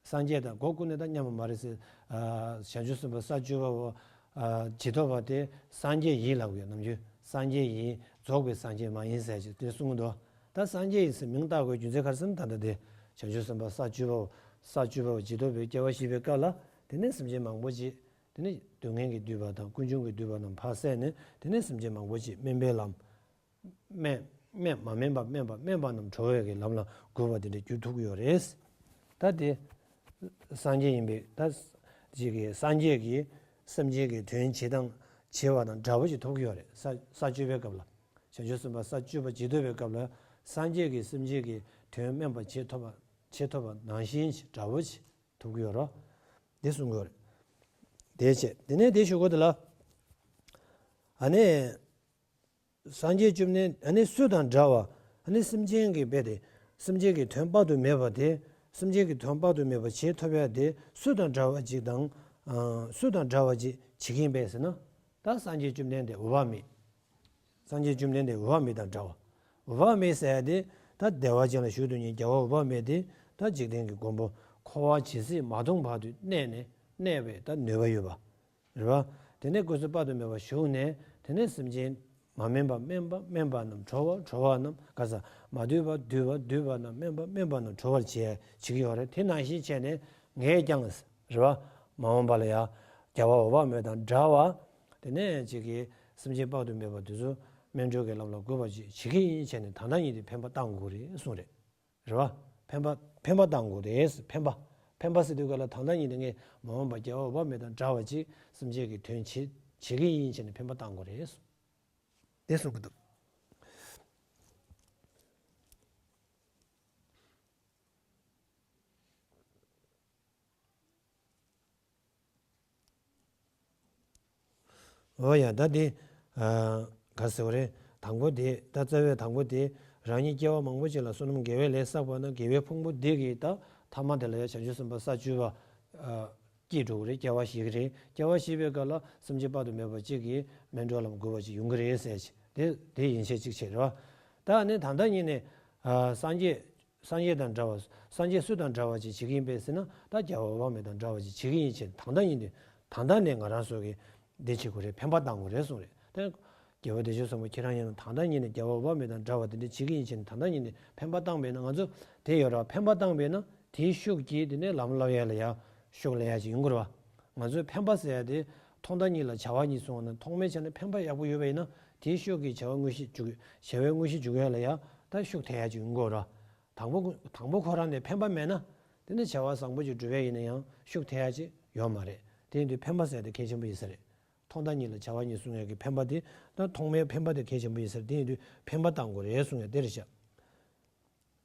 སངས་རྒྱས་དང་སྒོ་ཀུན་ནས་ད་མཉམ་པ་མ་རེད་ཟེར། ཨ། བྱང་ཆུབ་སེམས་དཔའ་ས་བཅུ་པ་པོ། ཨ། ཇི་ལྟ་བ་དེ་སངས་རྒྱས་ཡིན་ལབ་ཡོད། ནམ་རྒྱུན་སངས་རྒྱས་ཡིན། རྫོགས་པའི་སངས་རྒྱས་མ་ཡིན་ཟེར་གྱི་དེ་གསུང་གི་འདུག་ད་སངས་རྒྱས་ཡིན་ཟེར་མིང་བཏགས་དགོས་རྒྱུ་མཚན་ག་རེ་ཟེར་ན། ད་ལྟ་དེ་བྱང་ཆུབ་སེམས་དཔའ་ས་བཅུ་པ་པོ། ས་བཅུ་པ་པོ་ཇི་ལྟ་བའི་སྐྱེ་བ་བཞེས་པའི་སྐབས་ལ། དེ་ནས་སེམས་ཅན་མང་པོ་ཅིག་དེ་ནས་སྡུག་བསྔལ་གྱིས་བསྡུས་པ་དང་ཀུན་འབྱུང་གིས་བསྡུས་པ་རྣམས་ཕར་བསལ་ནས། དེ་ནས་སེམས་ཅན་མང་པོ་ཅིག་སྨན་པའི་ལམ། སྨན། སྨན། མ་སྨིན་པ་སྨིན་པ། སྨིན་པ་རྣམས་གྲོལ་བའི་གི་ལམ་ལ་བགོས་པ་དེ་འདྲ་འགྱུར་ཐུབ་ཀྱི་ཡོད་རེད། ད་དེ་སངས་རྒྱས་ཡིན་པས། ད་ཅིག་གིས་སངས་རྒྱས་ཀྱིས་སེམས་ཅན་གྱི་དོན་བྱེད་དང་བྱེད་པ་དང་འདྲ་པོ་ཅིག་ཐུབ་ཀྱི་ཡོད་རེད། ས། ས་བཅུ་པའི་སྐབས་ལ། བྱང་ཆུབ་སེམས་དཔའ་ས་བཅུ་པ་ཇི་ལྟ་བའི་སྐབས་ལ། སངས་རྒྱས་ཀྱིས་སེམས་ཅན་གྱི་དོན་དམན་པ་བྱེད་ཐུབ་པ། བྱེད་ཐུབ་པ་ནང་བཞིན་ཅིག་འདྲ་པོ་ཅིག་ཐུབ་ཀྱི་ཡོད་རེད། དེ་གསུང་གི་ཡོད་རེད། དེ་བྱས། དེ་ནས་དེ་ཞུ་དགོས་དེ་ལ། ཨ་ནི། སངས་རྒྱས་བཅོམ་ལྡན། ཨ་ནི་སུ་དང་འདྲ་བ། ཨ་ནི་སེམས་ཅན་གྱི་དཔེ་དེ། སེམས་ཅན་གྱི་དོན་དཔག་ཏུ་མེད་པ་དེ། སེམས་ཅན་གྱི་དོན་དཔག་ཏུ་མེད་པ་བྱེད་ཐུབ་ཡ་དེ་སུ་དང་འདྲ་བ་ཅིག་དང་། ཨ། སུ་དང་འདྲ་བ་ཅིག་བྱེད་ཀྱི་ཡིན་པས་ཟེར་ན། ད་སངས་རྒྱས་བཅོམ་ལྡན་འདས་འོད་དཔག་མེད། སངས་རྒྱས་བཅོམ་ལྡན་འདས་འོད་དཔག་མེད་དང་འདྲ་བ། འོད་དཔག་མེད་ཟེར་ཡ་དེ། ད་བདེ་བ་ཅན་ལ་བཞུགས་དུས་ཉིད་རྒྱལ་བ་འོད་དཔག་མེད་དེ། ད་འཇིག་རྟེན་གྱི་མགོན་པོ་འཁོར་བ་ཇི་སྲིད་མ་སྟོངས་བར་དུ་གནས་ནས། གནས་པའི་ད་ནུས་པ་ཡོད་པ། རེད་བ། དེ་ནས་སྐུ་གསུང་དཔག་ཏུ་མེད་པ་བཞུགས་ནས། དེ་ནས་སེམས་ཅན་མ་སྨིན་པ་སྨིན་པ། སྨིན་པ་རྣམས་གྲོལ་བ། གྲོལ་བ་རྣམས་ག་ས། མ་འདུས་པ་འདུས་པ། འདུས་པ་རྣམས་སྨིན་པ། སྨིན་པ་རྣམས་གྲོལ་བར་བྱེད། བྱེད་ཀྱི་ཡོད་རེད། དེ་ནང་བཞིན་བྱས་ནས་ངས་ཀྱང་། རེད་བ། མ་འོངས་པ་ལ་ཡང་རྒྱལ་བ་འོད་དཔག་མེད་དང་འདྲ་བ། དེ་ནས་ཅིག་གིས་སེམས་ཅན་དཔག་ཏུ་མེད་པ་དེ་ཚོ་སྨིན་གྲོལ་གྱི་ལམ་ལ་བཀོད་པ་ཅིག་བྱེད་ཀྱི་ཡིན་བྱས་ནས། ད་ལྟ་ཉིད་དུ་འཕེན་པ་བཏང་དགོས་རེད་གསུངས་རེད། རེད་བ། འཕེན་པ། འཕེན་པ་བཏང་དགོས་རེད། འཕེན་པ། འཕེན་པ་ཟེར་དུས་ག་ལ། ད་ལྟ་ཉིད་དུ་ངས་མ་འོངས་པ་རྒྱལ་བ་འོད་དཔག་མེད་དང་འདྲ་བ་ཅིག་སེམས་ཅན་གྱི་དོན་བྱེད། བྱེད་ཀྱི་ཡིན་བྱས་ནས་འཕེན་པ་བཏང་དགོས་རེད། དེ་གསུང་གི་འདུག་འོ་ཡ། ད་དེ། ཨ། ག་ཟེར་བ་རེད། དང་པོ་དེ། ད་རྩ་བའི་དང་པོ་དེ། རང་ཉིད་སྐྱེ་བ་མང་པོ་ཅིག་ལ་བསོད་ནམས་དགེ་བའི་ལས་བསགས་པ་ན། དགེ་བའི་ཕུང་པོ་འདི་གིས་ད་ཐ་མ་དེ་ལ་ཡང་བྱང་ཆུབ་སེམས་དཔའ་ས་བཅུ་པ། ཨ། སྐྱེས་འགྲོ་གི་རེད། སྐྱེ་བ་བཞེས་ཀྱི་རེད། སྐྱེ་བ་བཞེས་པའི་སྐབས་ལ་སེམས་ཅན་དཔག་ཏུ་མེད་པ་ཅིག་གིས་སྨིན་གྲོལ་ལམ་བགོས་པ་ཅིག་ཡོང་གི་རེད་ཟེར་གྱི། དེ། དེ་ཡིན་ཤས་གཅིག་བྱས་རེད་བ། ད་ནི་ད་ལྟ་ཉིད་ནས། ཨ། སངས་རྒྱས། སངས་རྒྱས་དང་འདྲ་བ། སངས་རྒྱས་སུ་དང་འདྲ་བ་ཅིག་བྱེད་ཀྱི་ཡིན་པས་ཟེར་ན། ད་རྒྱལ་བ་འོད་དཔག་མེད་དང་འདྲ་བ་ཅིག་བྱེད་ཀྱི་ཡིན་ཞེས། ད་ལྟ་ཉིད་ནས། ད་ལྟ་ནས་ང་རང་ཚོ་གིས་འདི་བྱེད་དགོས་རེད། འཕེན་པ་བཏང་དགོས་རེད་གསུངས་རེད། དེ་རྒྱལ་བ་བདེ་མཆོག་བཟང་པོ་ཁྱེད་རང་ཡིན་ན། ད་ལྟ་ཉིད་ནས་རྒྱལ་བ་འོད་དཔག་མེད་དང་འདྲ་བ་དེ་འདྲ་བྱེད་ཀྱི་ཡིན་ཞེས་ད་ལྟ་ཉིད་ནས་འཕེན་པ་བཏང་པས་ན། ང་ཚོ་དེ་ཡོད་ར། འཕེན་པ་བཏང་པས་ན་དེའི་ཤུགས་ཀྱིས་དེ་ནས་ལམ་སློབ་ཡ་ལ་ཡ་ཤུགས་སླེབས་ཡ་ཅིག་ཡོང་གི་རེད་བ། ང་ཚོས་འཕེན་པ་ཟེར་ཡ་དེ། ཐོག་མཐའ་གཉིས་ལ་བྱ་བ་གཉིས་སོང་བ་ན། ཐོག་མའི་ཆ་ནས་འཕེན་པ་ཡག་པོ་ཡོད་པ་ཡིན་ན། དེའི་ཤུགས་ཀྱིས་བྱ་བ་དངོས་གཞི་འཇུག་བྱ་བའི་དངོས་གཞི་འཇུག་ཡ་ལ་ཡ་ད་ཤུགས་ཐེབས་ཡ་ཅིག་ཡོང་གི་རེད་བ། དང་པོ། དང་པོ་ཁོ་རང་ནས་འཕེན་པ་མེད་ན། དེ་ནི་བྱ་བ་བཟང་པོ་ཅིག་སྒྲུབ་ཡ་ཡིན་ན་ཡང་ཤུགས་ཐེབས་ཡ་ཅིག་ཡོད་མ་རེད། དེ་ཡིན་དུས་འཕེན་པ་ཟེར་དེ་གལ་ཆེན་པོ་ཡིན་ས་རེད། ཐོག་མཐའ་གཉིས་ལ་བྱ་བ་གཉིས་སོང་ཡ་གི་འཕེན་པ་དེ། ད་ཐོག་མའི་འཕེན་པ་དེ་གལ་ཆེན་པོ་ཡིན་ས་རེད། དེ་ཡིན་དུས་འཕེན་པ་བཏང་དགོས་རེད་གསུངས་ཡ་དེ་རེད་ཤག་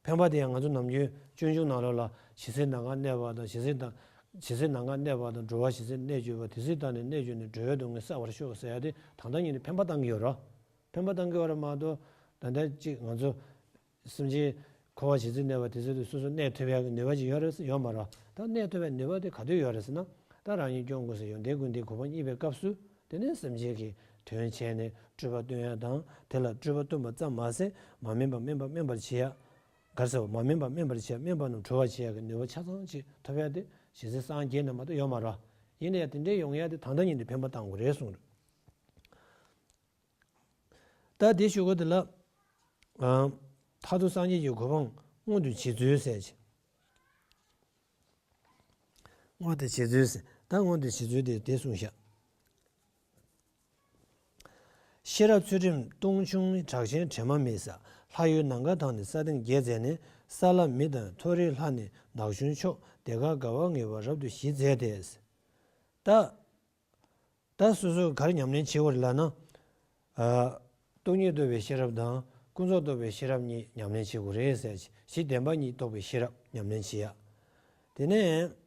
འཕེན་པ་དེ་ཡང་ང་ཚོ་ནམ་རྒྱུན་སྤྱོད་འཇུག་ནང་ལོགས་ལ། ཇི་སྲིད་ནམ་མཁའ་གནས་པ་དང་། ཇི་སྲིད་དང་། ཇི་སྲིད་ནམ་མཁའ་གནས་པ་དང་། འགྲོ་བ་ཇི་སྲིད་གནས་གྱུར་པ། དེ་སྲིད་ད་ནི་གནས་གྱུར་ནས། འགྲོ་བའི་སྡུག་བསྔལ་བསལ་བར་ཤོག་ཟེར་ཡ་དེ་ད་ལྟ་ཉིད་ནས་འཕེན་པ་བཏང་གི་ཡོད་རེད། འཕེན་པ་བཏང་གི་ཡོད་རེད་མ་གཏོགས། ད་ལྟ་ཅིག་ང་ཚོ་སེམས་ཅན་འཁོར་བ་ཇི་སྲིད་གནས་པ་དེ་སྲིད་དུ་སོ་སོ་གནས་ཐུབ་ཡ་གི་ནུས་པ་ཅིག་ཡོད་རེད་ཡོད་མ་རེད། ད་གནས་ཐུབ་པའི་ནུས་པ་དེ་ག་དུས་ཡོད་རེད་ཟེར་ན། ད་རང་ཉིད་སྐྱོང་དགོས་ཟེར་ཡོན་ཏན་ཀུན་ལྡན་གོ་འཕང་བརྙེས་པའི་སྐབས་སུ། དེ་ནས་སེམས་ཅན་གྱི་ དོན་བྱས་ནས་སྤྲོས་པ་སྟོན་ཡ་དང་། དེ་ལ་སྤྲོས་པ་སྟོན་པ་ཙམ་མ་ཟད། མ་དམན་པ་དམན་པ་དམན་པར་བྱེད་ཡ། ག་རེ་ཟེར་བ། མ་དམན་པ་དམན་པར་བྱེད་ཡ། དམན་པ་རྣམས་གྲོལ་བར་བྱེད་ཡ་གི་ནུས་པ་ཆ་ཚང་ཅིག་ཐོབ་ཡ་དེ་གཞི་རྩའི་སངས་རྒྱས་ན་མ་གཏོགས་ཡོད་མ་རེད་བ། ཡིན་ན་ཡང་དེ་འདྲའི་ཡོང་ཡ་དེ་ད་ལྟ་ཉིད་དུ་ཕན་པ་བཏང་དགོས་རེད་གསུངས་རེད། ད་དེ་ཞུ་གི་དེ་ལ། ཨ། མཐར་ཐུག་སངས་རྒྱས་ཀྱི་གོ་འཕང་མངོན་དུ་བྱེད་ཚུལ་ཟེར་གྱི། མངོན་དུ་བྱེད་ཚུལ་ཟེར། ད་མངོན་དུ་བྱེད་ཚུལ་དེ་དེ་གསུངས་ཤག་ཤེས་རབ་ཚུལ་ཁྲིམས་སྟོང་ཆུང་དྲག་ཞན་དྲི་མ་མེད་ས། ལྷ་ཡུལ་ནམ་མཁའ་དང་ནི་ས་སྟེང་བརྒྱད་མཛད་ནས། ས་བླ་མི་དང་མཐོ་རིས་ལྷ་ནི་ནགས་གཞོན་མཆོག་དེ་ཀ་དགའ་བ་ངེས་པ་རབ་ཏུ་ཞི་མཛད་དེ། ད། ད་སོ་སོ་ག་རེ་ཉམས་ལེན་བྱེད་དགོས་རེད་ལབ་ན། ཨ། སྟོང་ཉིད་རྟོགས་པའི་ཤེས་རབ་དང་ཀུན་རྫོབ་རྟོགས་པའི་ཤེས་རབ་གཉིས་ཉམས་ལེན་བྱེད་དགོས་རེད་ཟེར། གཞི་བདེན་པ་གཉིས་རྟོགས་པའི་ཤེས་རབ་ཉམས་ལེན་བྱེད་ཡ། དེ་ནས་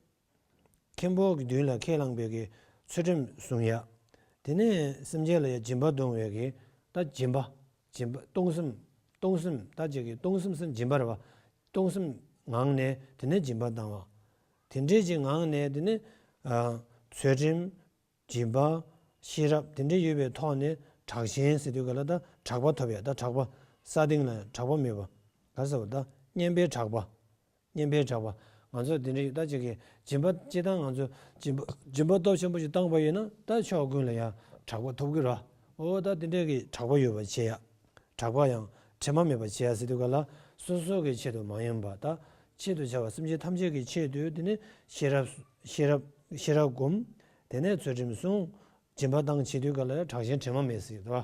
མཁན་པོ་གི་མདུན་ལ་ཁས་བླངས་པའི་གི་ཚུལ་ཁྲིམས་བསྲུང་ཡ། དེ་ནས་སེམས་ཅན་ལ་ཡ་སྦྱིན་པ་གཏོང་བའི་གི་ད་སྦྱིན་པ། སྦྱིན་པ་གཏོང་སེམས། གཏོང་སེམས་ད་ཅིག་གི་གཏོང་སེམས་སེམས་སྦྱིན་པ་རེད་བ། གཏོང་སེམས་ངང་ནས་དེ་ནས་སྦྱིན་པ་བཏང་བ། དེ་འདྲས་ཀྱི་ངང་ནས་དེ་ནས། ཨ། ཚུལ་ཁྲིམས། སྦྱིན་པ། ཤེས་རབ་དེ་འདྲ་ཡོད་པའི་ཐོག་ནས་དྲག་ཞན་ཟེར་དུས་ག་ལ་ད་གྲགས་པ་ཐོབ་ཡ། ད་གྲགས་པ། ས་སྟེང་ལ་གྲགས་པ་མེད་པ། ག་རེ་ཟེར་བ། ད་སྙན་པའི་གྲགས་པ། སྙན་པའི་གྲགས་པ། ང་ཚོ་དེ་འདྲ་ཡོད། ད་ཅིག་གི་སྦྱིན་པ་སྤྱིར་བཏང་ང་ཚོ་སྦྱིན་པ་སྦྱིན་པ་སྟོབས་ཆེན་པོ་ཞིག་བཏང་པ་ཡིན་ན་ད་ཕྱོགས་ཀུན་ལ་ཡང་གྲགས་པ་ཐོབ་ཀྱི་རེད། འོ་ད་དེ་འདྲ་གི་གྲགས་པ་ཡོད་པ་བྱེད་ཡ། གྲགས་པ་ཡང་དྲི་མ་མེད་པ་བྱེད་ཡ་ཟེར་དུས་ག་ལ། སོ་སོ་གི་ཆེད་དུ་མ་ཡིན་པ། ད་ཆེད་དུ་བྱ་བ་སེམས་ཅན་ཐམས་ཅད་ཀྱི་ཆེད་དུ། དེ་ནི་ཤེས་རབ། ཤེས་རབ། ཤེས་རབ་སྒོམ། དེ་ནས་ཚུལ་ཁྲིམས་བསྲུང་། སྦྱིན་པ་བཏང་བྱེད་དུས་ག་ལ་ཡང་དྲག་ཞན་དྲི་མ་མེད་ཟེར་དོ།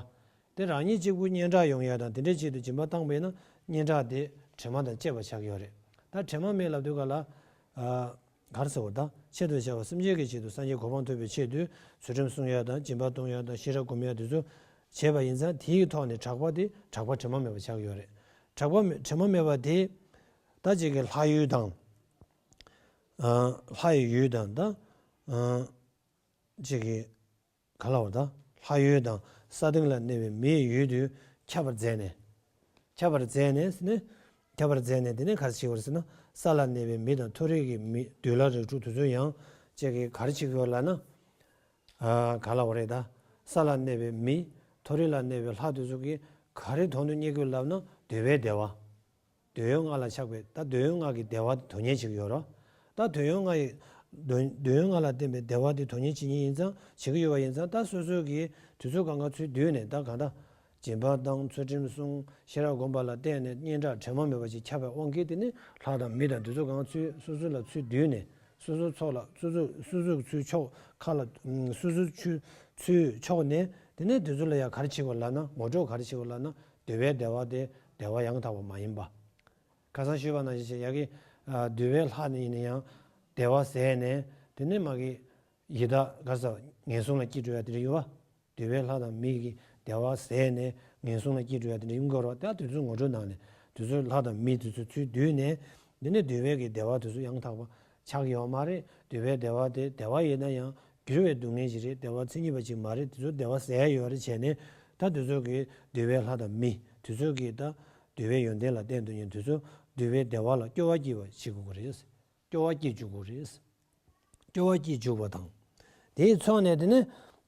དེ་རང་ཉིད་གཅིག་པུ་སྙན་གྲགས་ཡོང་ཡ་དང་དེ་འདྲའི་ཆེད་དུ་སྦྱིན་པ་བཏང་པས་ན་སྙན་གྲགས་དེ་དྲི་མ་དང་བཅས་པ་ཆགས་ཡོད་རེད། ད་དྲི་མ་མེད་ལབ་དུས་ག་ལ། ཨ། ག་རེ་ཟེར་བ། ད་ཆེད་དུ་བྱ་བ་སེམས་ཅན་གྱི་ཆེད་དུ་སངས་རྒྱས་གོ་འཕང་ཐོབ་པའི་ཆེད་དུ་ཚུལ་ཁྲིམས་བསྲུང་ཡ་དང་སྦྱིན་པ་གཏོང་ཡ་དང་ཤེས་རབ་སྒོམ་ཡ་དེ་ཚོ་བྱས་པ་ཡིན་ཙང་དེའི་ཐོག་ནས་གྲགས་པ་དེ་གྲགས་པ་དྲི་མ་མེད་པ་ཆགས་ཡོད་རེད། གྲགས་པ་མེད། དྲི་མ་མེད་པ་དེ་ད་ཅིག་གི་ལྷ་ཡུལ་དང་། ཨ། ལྷ་ཡི་ཡུལ་དང་ད། ཨ། ཅིག་གི། ག་ལ་བ་ད། ལྷ་ཡུལ་དང་ས་སྟེང་ལ་གནས་པའི་མིའི་ཡུལ་དུ་ཁྱབ་པར་མཛད་ནས། ཁྱབ་པར་མཛད་ནས་ཟེར་ནས། ཁྱབ་པར་མཛད་ནས་དེ་ནས་ག་རེ་བྱེད་པ་རེད་ཟེར་ན། ས་ལ་གནས་པའི་མི་དང་མཐོ་རིས་ཀྱི་མི་བདུད་ལྷ་རིགས་དྲུག་དེ་ཚོ་ཡང་ཅིག་གི་ག་རེ་བྱེད་ཀྱི་ཡོད་ལབ་ན། ཨ། ག་ལ་བ་རེད་ད། ས་ལ་གནས་པའི་མི། མཐོ་རིས་ལ་གནས་པའི་ལྷ་དེ་ཚོ་གིས་ག་རེ་དོན་དུ་གཉེར་གྱི་ཡོད་ལབ་ན། འདོད་པའི་བདེ་བ། འདོད་ཡོན་ལྔ་ལ་ཆགས་པའི་ད་འདོད་ཡོན་ལྔ་གི་བདེ་བ་དེ་དོན་གཉེར་བྱེད་ཀྱི་ཡོད་རེད། ད་འདོད་ཡོན་ལྔ་ཡི། འདོད། འདོད་ཡོན་ལྔ་ལ་བརྟེན་པའི་བདེ་བ་དེ་དོན་གཉེར་བྱེད་ཉེན་ཡིན་ཙང་། བྱེད་ཀྱི་ཡོད་པ་ཡིན་ཙང་། ད་སོ་སོ་གིས་དུས་ཚོད་གང་ག་ཚུར་བསྡུས་ནས། ད་གང་ལྟར་སྦྱིན་པ་བཏང་། ཚུལ་ཁྲིམས་བསྲུང་། ཤེས་རབ་སྒོམ་པ་ལ་བརྟེན་ནས་སྙན་གྲགས་དྲི་མ་མེད་པ་ཞིག་ཁྱབ་པའི་དབང་གིས། དེ་ནི་ལྷ་དང་མི་དང་དེ་ཚོ་གང་ག་ཚུར་སོ་སོ་ལ་ཚུར་བསྡུས་ནས། སོ་སོ་ཚོགས་ལ། སོ་སོ། སོ་སོ་ཚུར་ཕྱོགས་ཁ་ལ། སོ་སོ་ཚུར། ཚུར་ཕྱོགས་ནས། དེ་ནས་དེ་ཚོ་ལ་ཡང་ག་རེ་བྱེད་དགོས་ལབ་ན། ངོ་སྤྲོད་ག་རེ་བྱེད་དགོས་ལབ་ན། འདོད་པའི་བདེ་བ་དེ་བདེ་བ་ཡང་དག་པ་མ་ཡིན་པ། ཁ་སང་ཞུས་པ་ནང་བཞིན་བྱས། ཡ་གི། ཨ། འདོད་པའི་ལྷ་ནི་ཡིན་ན་ཡང་བདེ་བ་ཟད་ནས། དེ་ནས་མ་གི་ཡི་དྭགས་ག་རེ་ཟེར། ངན་སོང་ལ་སྐྱེ་འགྲོ་ཡ་དེ་འདྲ་ཡོད་པ། འདོད་པའི་ལྷ་དང་མི་གི་བདེ་བ་ཟད་ནས་ངན་སོང་ལ་སྐྱེ་འགྲོ་ཡ་དེ་འདྲ་ཡོང་གི་ཡོད་རེད་པ། ད་དེ་ཚོ་ངོ་སྤྲོད་གནང་ནས། དེ་ཚོ་ལྷ་དང་མི་དེ་ཚོ་ཚུར་བསྡུས་ནས། དེ་ནས་འདོད་པའི་གི་བདེ་བ་དེ་ཚོ་ཡང་དག་པ་ཆགས་ཡོད་མ་རེད། འདོད་པའི་བདེ་བ་དེ་བདེ་བ་ཡིན་ན་ཡང་། འགྱུར་བའི་སྡུག་བསྔལ་ཞིག་རེད། བདེ་བ་མཚན་ཉིད་པ་ཅིག་མ་རེད། དེ་ཚོ་བདེ་བ་ཟད་ཡོད་རེད་བྱས་ནས། ད་དེ་ཚོ་གི་འདོད་པའི་ལྷ་དང་མི་དེ་ཚོ་གི་ད་འདོད་པའི་ཡོན་ཏན་ལ་བརྟེན་དུ་ཉན། དེ་ཚོ་འདོད་པའི་བདེ་བ་ལ་སྐྱོ་བ་སྐྱེ་བ་བྱེད་དགོས་ཀྱི་རེད། སྐྱོ་བ་སྐྱེ་འཇུག་དགོས་རེད། སྐྱོ་བ་སྐྱེ་འཇུག་པ་དང་། དེའི་ཚོགས་ནས་དེ་ནི་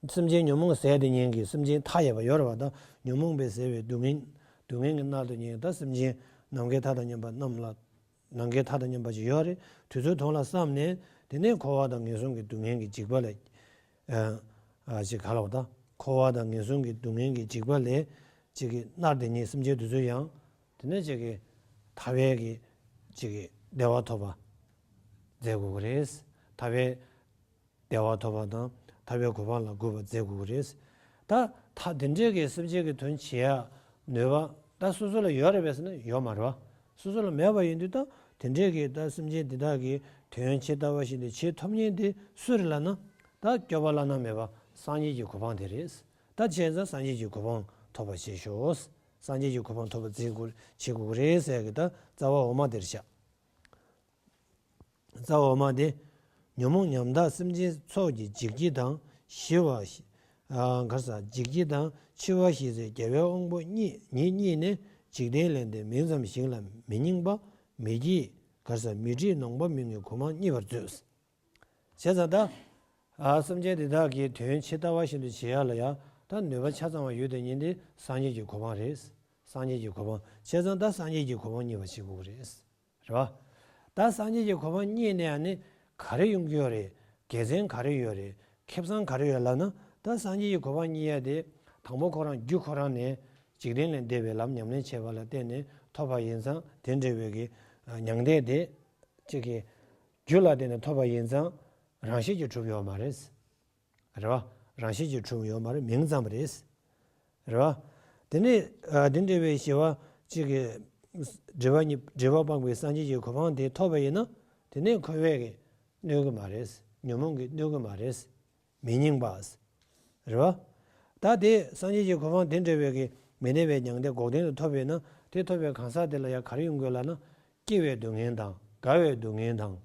སེམས་ཅན་ཉོན་མོངས་ཟད་དུ་ཉན་གྱི་སེམས་ཅན་མཐའ་ཡས་པ་ཡོད་རེད་པ། ད་ཉོན་མོངས་པས་ཟད་པའི་སྡུག་བསྔལ། སྡུག་བསྔལ་གྱིས་མནར་དུ་ཉན། ད་སེམས་ཅན་ནམ་མཁའི་མཐའ་དང་མཉམ་པ་རྣམས་ལ། ནམ་མཁའི་མཐའ་དང་མཉམ་པ་ཅིག་ཡོད་རེད། དེ་ཚོའི་དོན་ལ་བསམས་ནས། དེ་ནས་འཁོར་བ་དང་ངན་སོང་གི་སྡུག་བསྔལ་གྱི་འཇིགས་པ་ལས། ཨ། ཅིག་ག་ལ་བ་ད། འཁོར་བ་དང་ངན་སོང་གི་སྡུག་བསྔལ་གྱི་འཇིགས་པ་ལས་ཅིག་གི་མནར་ཏེ་ཉིད་སེམས་ཅན་དེ་ཚོ་ཡང་། དེ་ནས་ཅིག་གི་ཐར་པའི་གི་ཅིག་གི་བདེ་བ་ཐོབ་པ་མཛད་དགོས་ཀྱི་རེད། ཐར་པའི་བདེ་བ་ཐོབ་པ་དང་ཐར་པའི་གོ་འཕང་ལ་འགོད་པ་མཛད་དགོས་ཀྱི་རེད། ད་ད་དེ་འདྲའི་གི་སེམས་ཅན་གྱི་དོན་བྱེད་ཡ་ནུས་པ་ད་སོ་སོ་ལ་ཡོད་རེད་པས་ཟེར་ན་ཡོད་མ་རེད་པ། སོ་སོ་ལ་མེད་པ་ཡིན་དུས། ད་དེ་འདྲའི་གི་ད་སེམས་ཅན་འདི་དག་གི་དོན་ཇི་ལྟ་བ་བཞིན་དུ་བྱེད་ཐུབ་མཁན་དེ་སུ་རེད་ལབ་ན། ད་སྐྱོབ་པ་བླ་ན་མེད་པ་སངས་རྒྱས་ཀྱི་གོ་འཕང་དེ་རེད། ད་བྱས་ཙང་སངས་རྒྱས་ཀྱི་གོ་འཕང་ཐོབ་པ་བྱེད་ཤོག། སངས་རྒྱས་ཀྱི་གོ་འཕང་ཐོབ་པ་བྱེད་དགོས། བྱེད་དགོས་རེད་ཟེར་གི་ད་རྩ་བ་འོག་མ་དེར་བཞག། རྩ་བ་འོག་མ་དེ། ཉོན་མོངས་ཉམ་ཐག་སེམས་ཅན་ཚོགས་ཀྱིས་འཇིགས་བྱེད་དང་ཤི་བ་ཤི། ཨ། ག་རེ་ཟེར། འཇིགས་བྱེད་དང་འཆི་བ་ཤི་ཚེ་རྒྱལ་བའི་དབང་པོ་གཉིད་ཉིད་གཉིད་ནས་འཇིག་རྟེན་ལས་འདས་མིང་ཙམ་ཞིག་ལ་མི་སྙིང་པ། མི་སྐྱིད། ག་རེ་ཟེར། མི་འགྲིག་ནོངས་པ་མི་མངོན་གོ་འཕང་རྙེད་པར་མཛོད། བྱས་ཙང་ད། ཨ། སེམས་ཅན་འདི་དག་གི་དོན་ཇི་ལྟ་བ་བཞིན་དུ་བྱེད་ཡ་ལ་ཡ། ད་ ད་ནུས་པ་ཆ་ཚང་བ་ཡོད་དེ་ཉིད་དེ་སངས་རྒྱས་ཀྱི་གོ་འཕང་རེད། སངས་རྒྱས་ཀྱི་གོ་འཕང་བྱས་ཙང་ད་སངས་རྒྱས་ཀྱི་གོ་འཕང་བརྙེས་པ་བྱེད་དགོས་ཀྱི་རེད། རེད་བ། ད་སངས་རྒྱས་ཀྱི་གོ་འཕང་བརྙེས་ནས་ཨ་ནི་ག་རེ་ཡོང་གི་ཡོད་རེད། དགེ་མཚན་ག་རེ་ཡོད་རེད། ཁེ་བཟང་ག་རེ་ཡོད་ལབ་ན། ད་སངས་རྒྱས་ཀྱི་གོ་འཕང་བརྙེས་ཡ་དེ་དང་པོ་ཁོ་རང་རྒྱུ་ཁོ་རང་ནས་འཇིག་རྟེན་ལས་འདས་པའི་ལམ་ཉམས་ལེན་བྱས་པ་ལ་བརྟེན་ནས་ཐོབ་པ་ཡིན་ཙང་དེ་འདྲ་བའི་གི་མྱང་འདས་དེ་གཅིག་གི་རྒྱུ་ལ་བརྟེན་ནས་ཐོབ་པ་ཡིན་ཙང་རང་བཞིན་གྱིས་གྲུབ་ཡོད་མ་རེད། རེད་བ། རང་བཞིན་གྱིས་གྲུབ་ཡོད་མ་རེད། མིང་ཙམ་རེད། རེད་བ། དེ་ནས་ཨ་དེ་འདྲ་བའི་ཞི་བ་གཅིག་གི་སྒྲིབ་པ་གཉིས་སྒྲིབ་པ་སྤངས་པའི་སངས་རྒྱས་ཀྱི་གོ་འཕང་དེ་ཐོབ་པ་ཡིན་ན། དེ་ནས་འཁོར་བས་ཀྱི་གནོད་ཀྱི་མ་རེད། ཉོན་མོངས་ཀྱིས་གནོད་ཀྱི་མ་རེད། མི་སྙིང་པ། རེད་བ། ད་དེ་སངས་རྒྱས་ཀྱི་གོ་འཕང་དེ་འདྲ་བའི་གི་མི་གནས་པའི་མྱང་འདས་འགོག་བདེན་དུ་ཐོབ་པ་ཡིན་ན། དེ་ཐོབ་པའི་གང་ཟག་དེ་ལ་ཡང་ག་རེ་ཡོང་དགོས་ལབ་ན། སྐྱེ་བའི་སྡུག་བསྔལ་དང་རྒ་བའི་སྡུག་བསྔལ་དང་།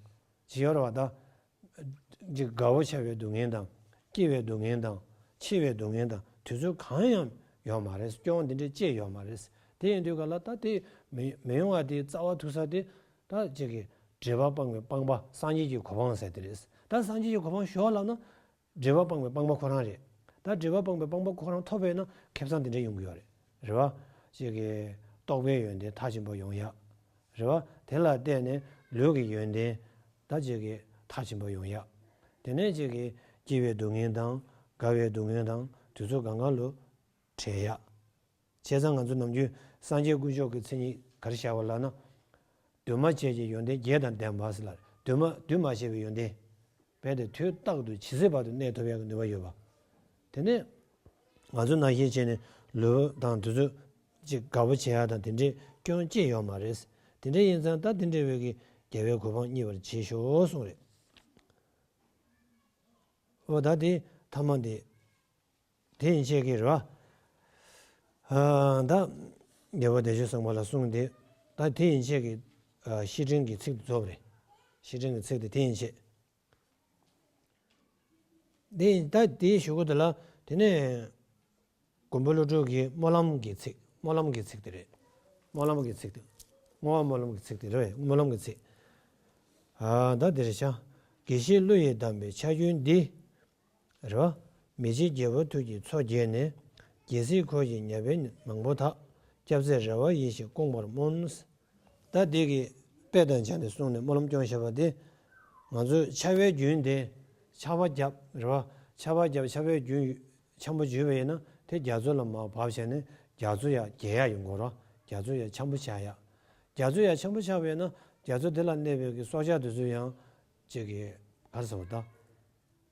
ཅི་ཡོད་རེད་བ་ད། ཅིག་དགའ་བོ་བྱ་བའི་སྡུག་བསྔལ་དང་། སྐྱེ་བའི་སྡུག་བསྔལ་དང་། འཆི་བའི་སྡུག་བསྔལ་དང་དེ་ཚོ་གང་ཡང་ཡོད་མ་རེད། སྐྱོན་འདི་འདྲ་ཅི་ཡོད་མ་རེད། དེ་ཡིན་དུས་ག་ལ་ད་དེ་མི་མི་ཡོང་བ་དེ་རྩ་བ་ཐུག་ས་དེ་ད་ཅིག་གི་སྒྲིབ་པ་སྤངས་པའི་སྤངས་པ་སངས་རྒྱས་ཀྱི་གོ་འཕང་ཟེར་དེ་རེད། ད་སངས་རྒྱས་ཀྱི་གོ་འཕང་ཞུ་བ་ལབ་ན། སྒྲིབ་པ་སྤངས་པའི་སྤངས་པ་ཁོ་རང་རེད། ད་སྒྲིབ་པ་སྤངས་པའི་སྤངས་པ་ཁོ་རང་ཐོབ་པས་ན་ཁེ་བཟང་དེ་འདྲ་ཡོང་གི་ཡོད་རེད། རེད་བ། ཅིག་གི་རྟོགས་པའི་ཡོན་ཏན་མཐར་ཕྱིན་པ་ཡོང་ཡ། རེད་བ། དེ་ལ་བརྟེན་ནས་ལུས་ཀྱི་ཡོན་ཏན་ད་ཅིག་གི་མཐར་ཕྱིན་པ་ཡོང་ཡ། དེ་ནས་ཅིག་གི་སྐྱེ་བའི་སྡུག་བསྔལ་དང་རྒ་བའི་སྡུག་བསྔལ་དང་དེ་ཚོ་གང་ག་ལུ་བྲལ་ཡ། བྱས་ཙང་ང་ཚོ་ནམ་རྒྱུན་སངས་རྒྱས་དཀོན་མཆོག་གི་མཚན་ཉིད་ག་རེ་བཞག་པ་ལབ་ན། འདུས་མ་བྱས་ཀྱི་ཡོན་ཏན་བརྒྱད་དང་ལྡན་པ་ཟེར་ལ། འདུས་མ་འདུས་མ་བྱས་པའི་ཡོན་ཏན། རྦད་དེ་དུས་རྟག་ཏུ་ཇི་སྲིད་བར་དུ་གནས་ཐུབ་ཡག་གི་ནུས་པ་ཡོད་པ། དེ་ནས་ང་ཚོ་ནང་བཞིན་བྱས་ནས་ལུས་དང་དེ་ཚོ་ཅིག་དགའ་པོ་བྱེད་ཡག་དང་དེ་འདྲའི་སྐྱོན་ཅི་ཡོད་མ་རེད། དེ་འདྲ་ཡིན་ཙང་ད་དེ་འདྲ་བའི་གི་རྒྱལ་བའི་གོ་འཕང་བརྙེས་པར་བྱེད་ཤོག་གསུངས་རེད། འོ་ད་དེ་ཐ་མ་དེ། དེ་ཡན་ཆད་ཀྱི་རེད་བ། ཨ་ད་རྒྱལ་བ་བདེ་མཆོག་བཟང་པོ་ལ་གསུངས་ཏེ། ད་དེ་ཡན་ཆད་ཀྱི་ཨ་བཤེས་སྤྲིང་གི་ཚིག་དེ་རྫོགས་པ་རེད། བཤེས་སྤྲིང་གི་ཚིག་དེ་དེ་ཡན་ཆད། དེ་ད་དེའི་གཞུག་གུ་དེ་ལ་དེ་ནས་མགོན་པོ་ཀླུ་སྒྲུབ་ཀྱི་སྨོན་ལམ་གྱི་ཚིག་སྨོན་ལམ་གྱི་ཚིག་དེ་རེད། སྨོན་ལམ་གྱི་ཚིག་དེ། བསྔོ་བ་སྨོན་ལམ་གྱི་ཚིག་དེ་རེད། སྨོན་ལམ་གྱི་ཚིག་ཨ་ད་དེ་རེད་ཤག་དགེ་བཤེས་ཀླུ་ཡིས་གདམས་པའི་ཕྱག་རྒྱུན་འདི། རེད་བ། མི་ཕྱེད་རྒྱལ་པོ་ཐུགས་ཀྱི་མཚོ་རྒྱས་ནས། རྒྱལ་སྲིད་འཁོར་བཞིན་ཉེ་བའི་མང་པོ་དག་སྐྱབས་མཛད་རེ་བ་ཡིད་བཞིན་སྐོང་བར་སྨོན། ད་འདི་གི་དཔེ་དང་སྦྱར་ནས་གསུངས་ནས་སྨོན་ལམ་སྐྱོང་བཞག་པ་དེ། ང་ཚོས་ཕྱག་དཔེ་རྒྱུན་དེ་ཕྱག་དཔེ་བརྒྱབ་རེད་བ། ཕྱག་དཔེ་བརྒྱབ་ཕྱག་དཔེ་རྒྱུན་འཆམ་པོ་བརྒྱབ་པ་ཡིན་ན་དེ་རྒྱ་མཚོ་ལ་མར་བབས་བྱས་ནས་རྒྱ་མཚོ་ཡར་རྒྱས་ཡག་ཡོང་གི་རེད། རྒྱ་མཚོ་ཡར་འཆམ་པོ་ཆགས་ཡག་རྒྱ་མཚོ་ཡར་འཆམ་པོ་ཆགས་པ་ཡིན་ན་རྒྱ་མཚོ་དེ་ལ་གནས་པའི་གི་སྲོག་ཆགས་དེ་ཚོ་ཡང་ཅིག་གི་ག་རེ་ཟེར་བ་ད།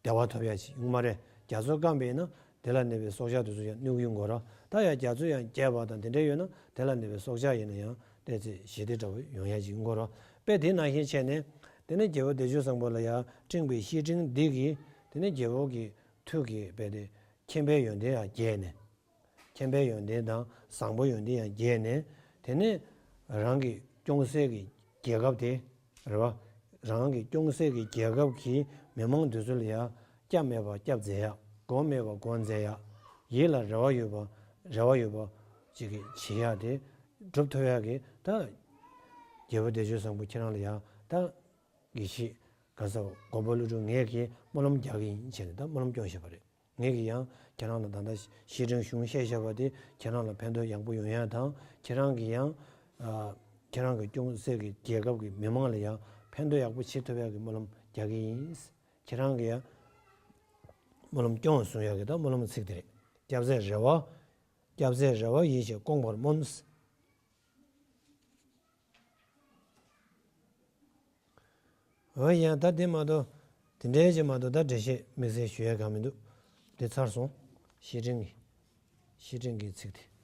བདེ་བ་ཐོབ་ཡ་ཞིག་ཡོང་མ་རེད། རྒྱ་མཚོ་སྐམ་པ་ཡིན་ན་དེ་ལ་གནས་པའི་སྲོག་ཆགས་དེ་ཚོ་ཡང་གནོད་ཀྱི་ཡོང་གི་རེད། ད་ཡང་རྒྱ་མཚོ་ཡང་རྒྱས་པ་དང་དེ་འདྲ་ཡོད་ན་དེ་ལ་གནས་པའི་སྲོག་ཆགས་ཡིན་ན་ཡང་ཏོག་ཙམ་ཞི་བདེ་འདྲ་བོ་ཡོང་ཡ་ཞིག་ཡོང་གི་རེད། དཔེ་དེ་ནང་བཞིན་བྱས་ནས་དེ་ནས་རྒྱལ་བ་བདེ་མཆོག་བཟང་པོ་ལ་ཡང་སྤྲིངས་པའི་བཤེས་སྤྲིང་འདི་གིས་དེ་ནས་རྒྱལ་བ་གི་ཐུགས་ཀྱི་དཔེ་དེ་མཁྱེན་པའི་ཡོན་ཏན་ཡང་རྒྱས་ནས། མཁྱེན་པའི་ཡོན་ཏན་དང་བཟང་པོ་ཡོན་ཏན་ཡང་རྒྱས་ནས། དེ་ནས་རང་གི་སྐྱོང་སའི་གི་རྒྱལ་ཁབ་དེ་རེད་བ། རང་གི་སྐྱོང་སའི་གི་རྒྱལ་ཁབ་ཀྱི་མི་མང་དེ་ཚོ་ལ་ཡང་སྐྱབས་མེད་པ་སྐྱབས་མཛད་ཡག་སྒོམ་མེད་པ་སྒོམ་མཛད་ཡག་ཡིད་ལ་རེ་བ་ཡོད་པ་རེ་བ་ཡོད་པ་ཅིག་གི་བྱེད་ཡག་དེ་སྒྲུབ་ཐུབ་ཡག་གི་ད་རྒྱལ་བ་བདེ་མཆོག་བཟང་པོ་ཁྱེད་རང་ལ་ཡང་ད་དགེ་བཤེས་ག་ས་མགོན་པོ་ཀླུ་སྒྲུབ་ངས་ཀྱི་སྨོན་ལམ་རྒྱག་གི་ཡིན་བྱས་ནས་ད་སྨོན་ལམ་སྐྱོང་བཞག་པ་རེད། ངེད་ཀྱིས་ཡང་ཁྱེད་རང་ལ་ད་ལྟ་བཤེས་སྤྲིང་གཞུང་བཤད་བཞག་པ་དེ་ཁྱེད་རང་ལ་ཕན་ཐོགས་ཡག་པོ་ཡོང་ཡ་དང་ཁྱེད་རང་གིས་ཡང་ཨ་ཁྱེད་རང་གི་སྐྱོང་སའི་གི་རྒྱལ་ཁབ་ཀྱི་མི་མང་ལ་ཡང་ཕན་ཐོགས་ཡག་པོ་བྱེད་ཐུབ་ཡག་གི་སྨོན་ལམ་རྒྱག་གི་ཡིན། ཁྱེད་རང་གིས་ཡང་སྨོན་ལམ་སྐྱོང་གསུང་ཡག་གི་ད་སྨོན་ལམ་ཚིག་དེ་རེད། སྐྱབས་མཛད་རེ་བ། སྐྱབས་མཛད་རེ་བ་ཡིད་བཞིན་སྐོང་བར་སྨོན། འོ་ཡ་ད་དེ་མ་གཏོགས་དེ་འདྲའི་ཅིག་མ་གཏོགས་ད་འགྲེལ་བཤད་དམིགས་བསལ་ཞུ་ཡ་གང་མི་འདུག་དེ་ཚར་སོང་། བཤེས་སྤྲིང་གི་བཤེས་སྤྲིང་གི་ཚིག་དེ།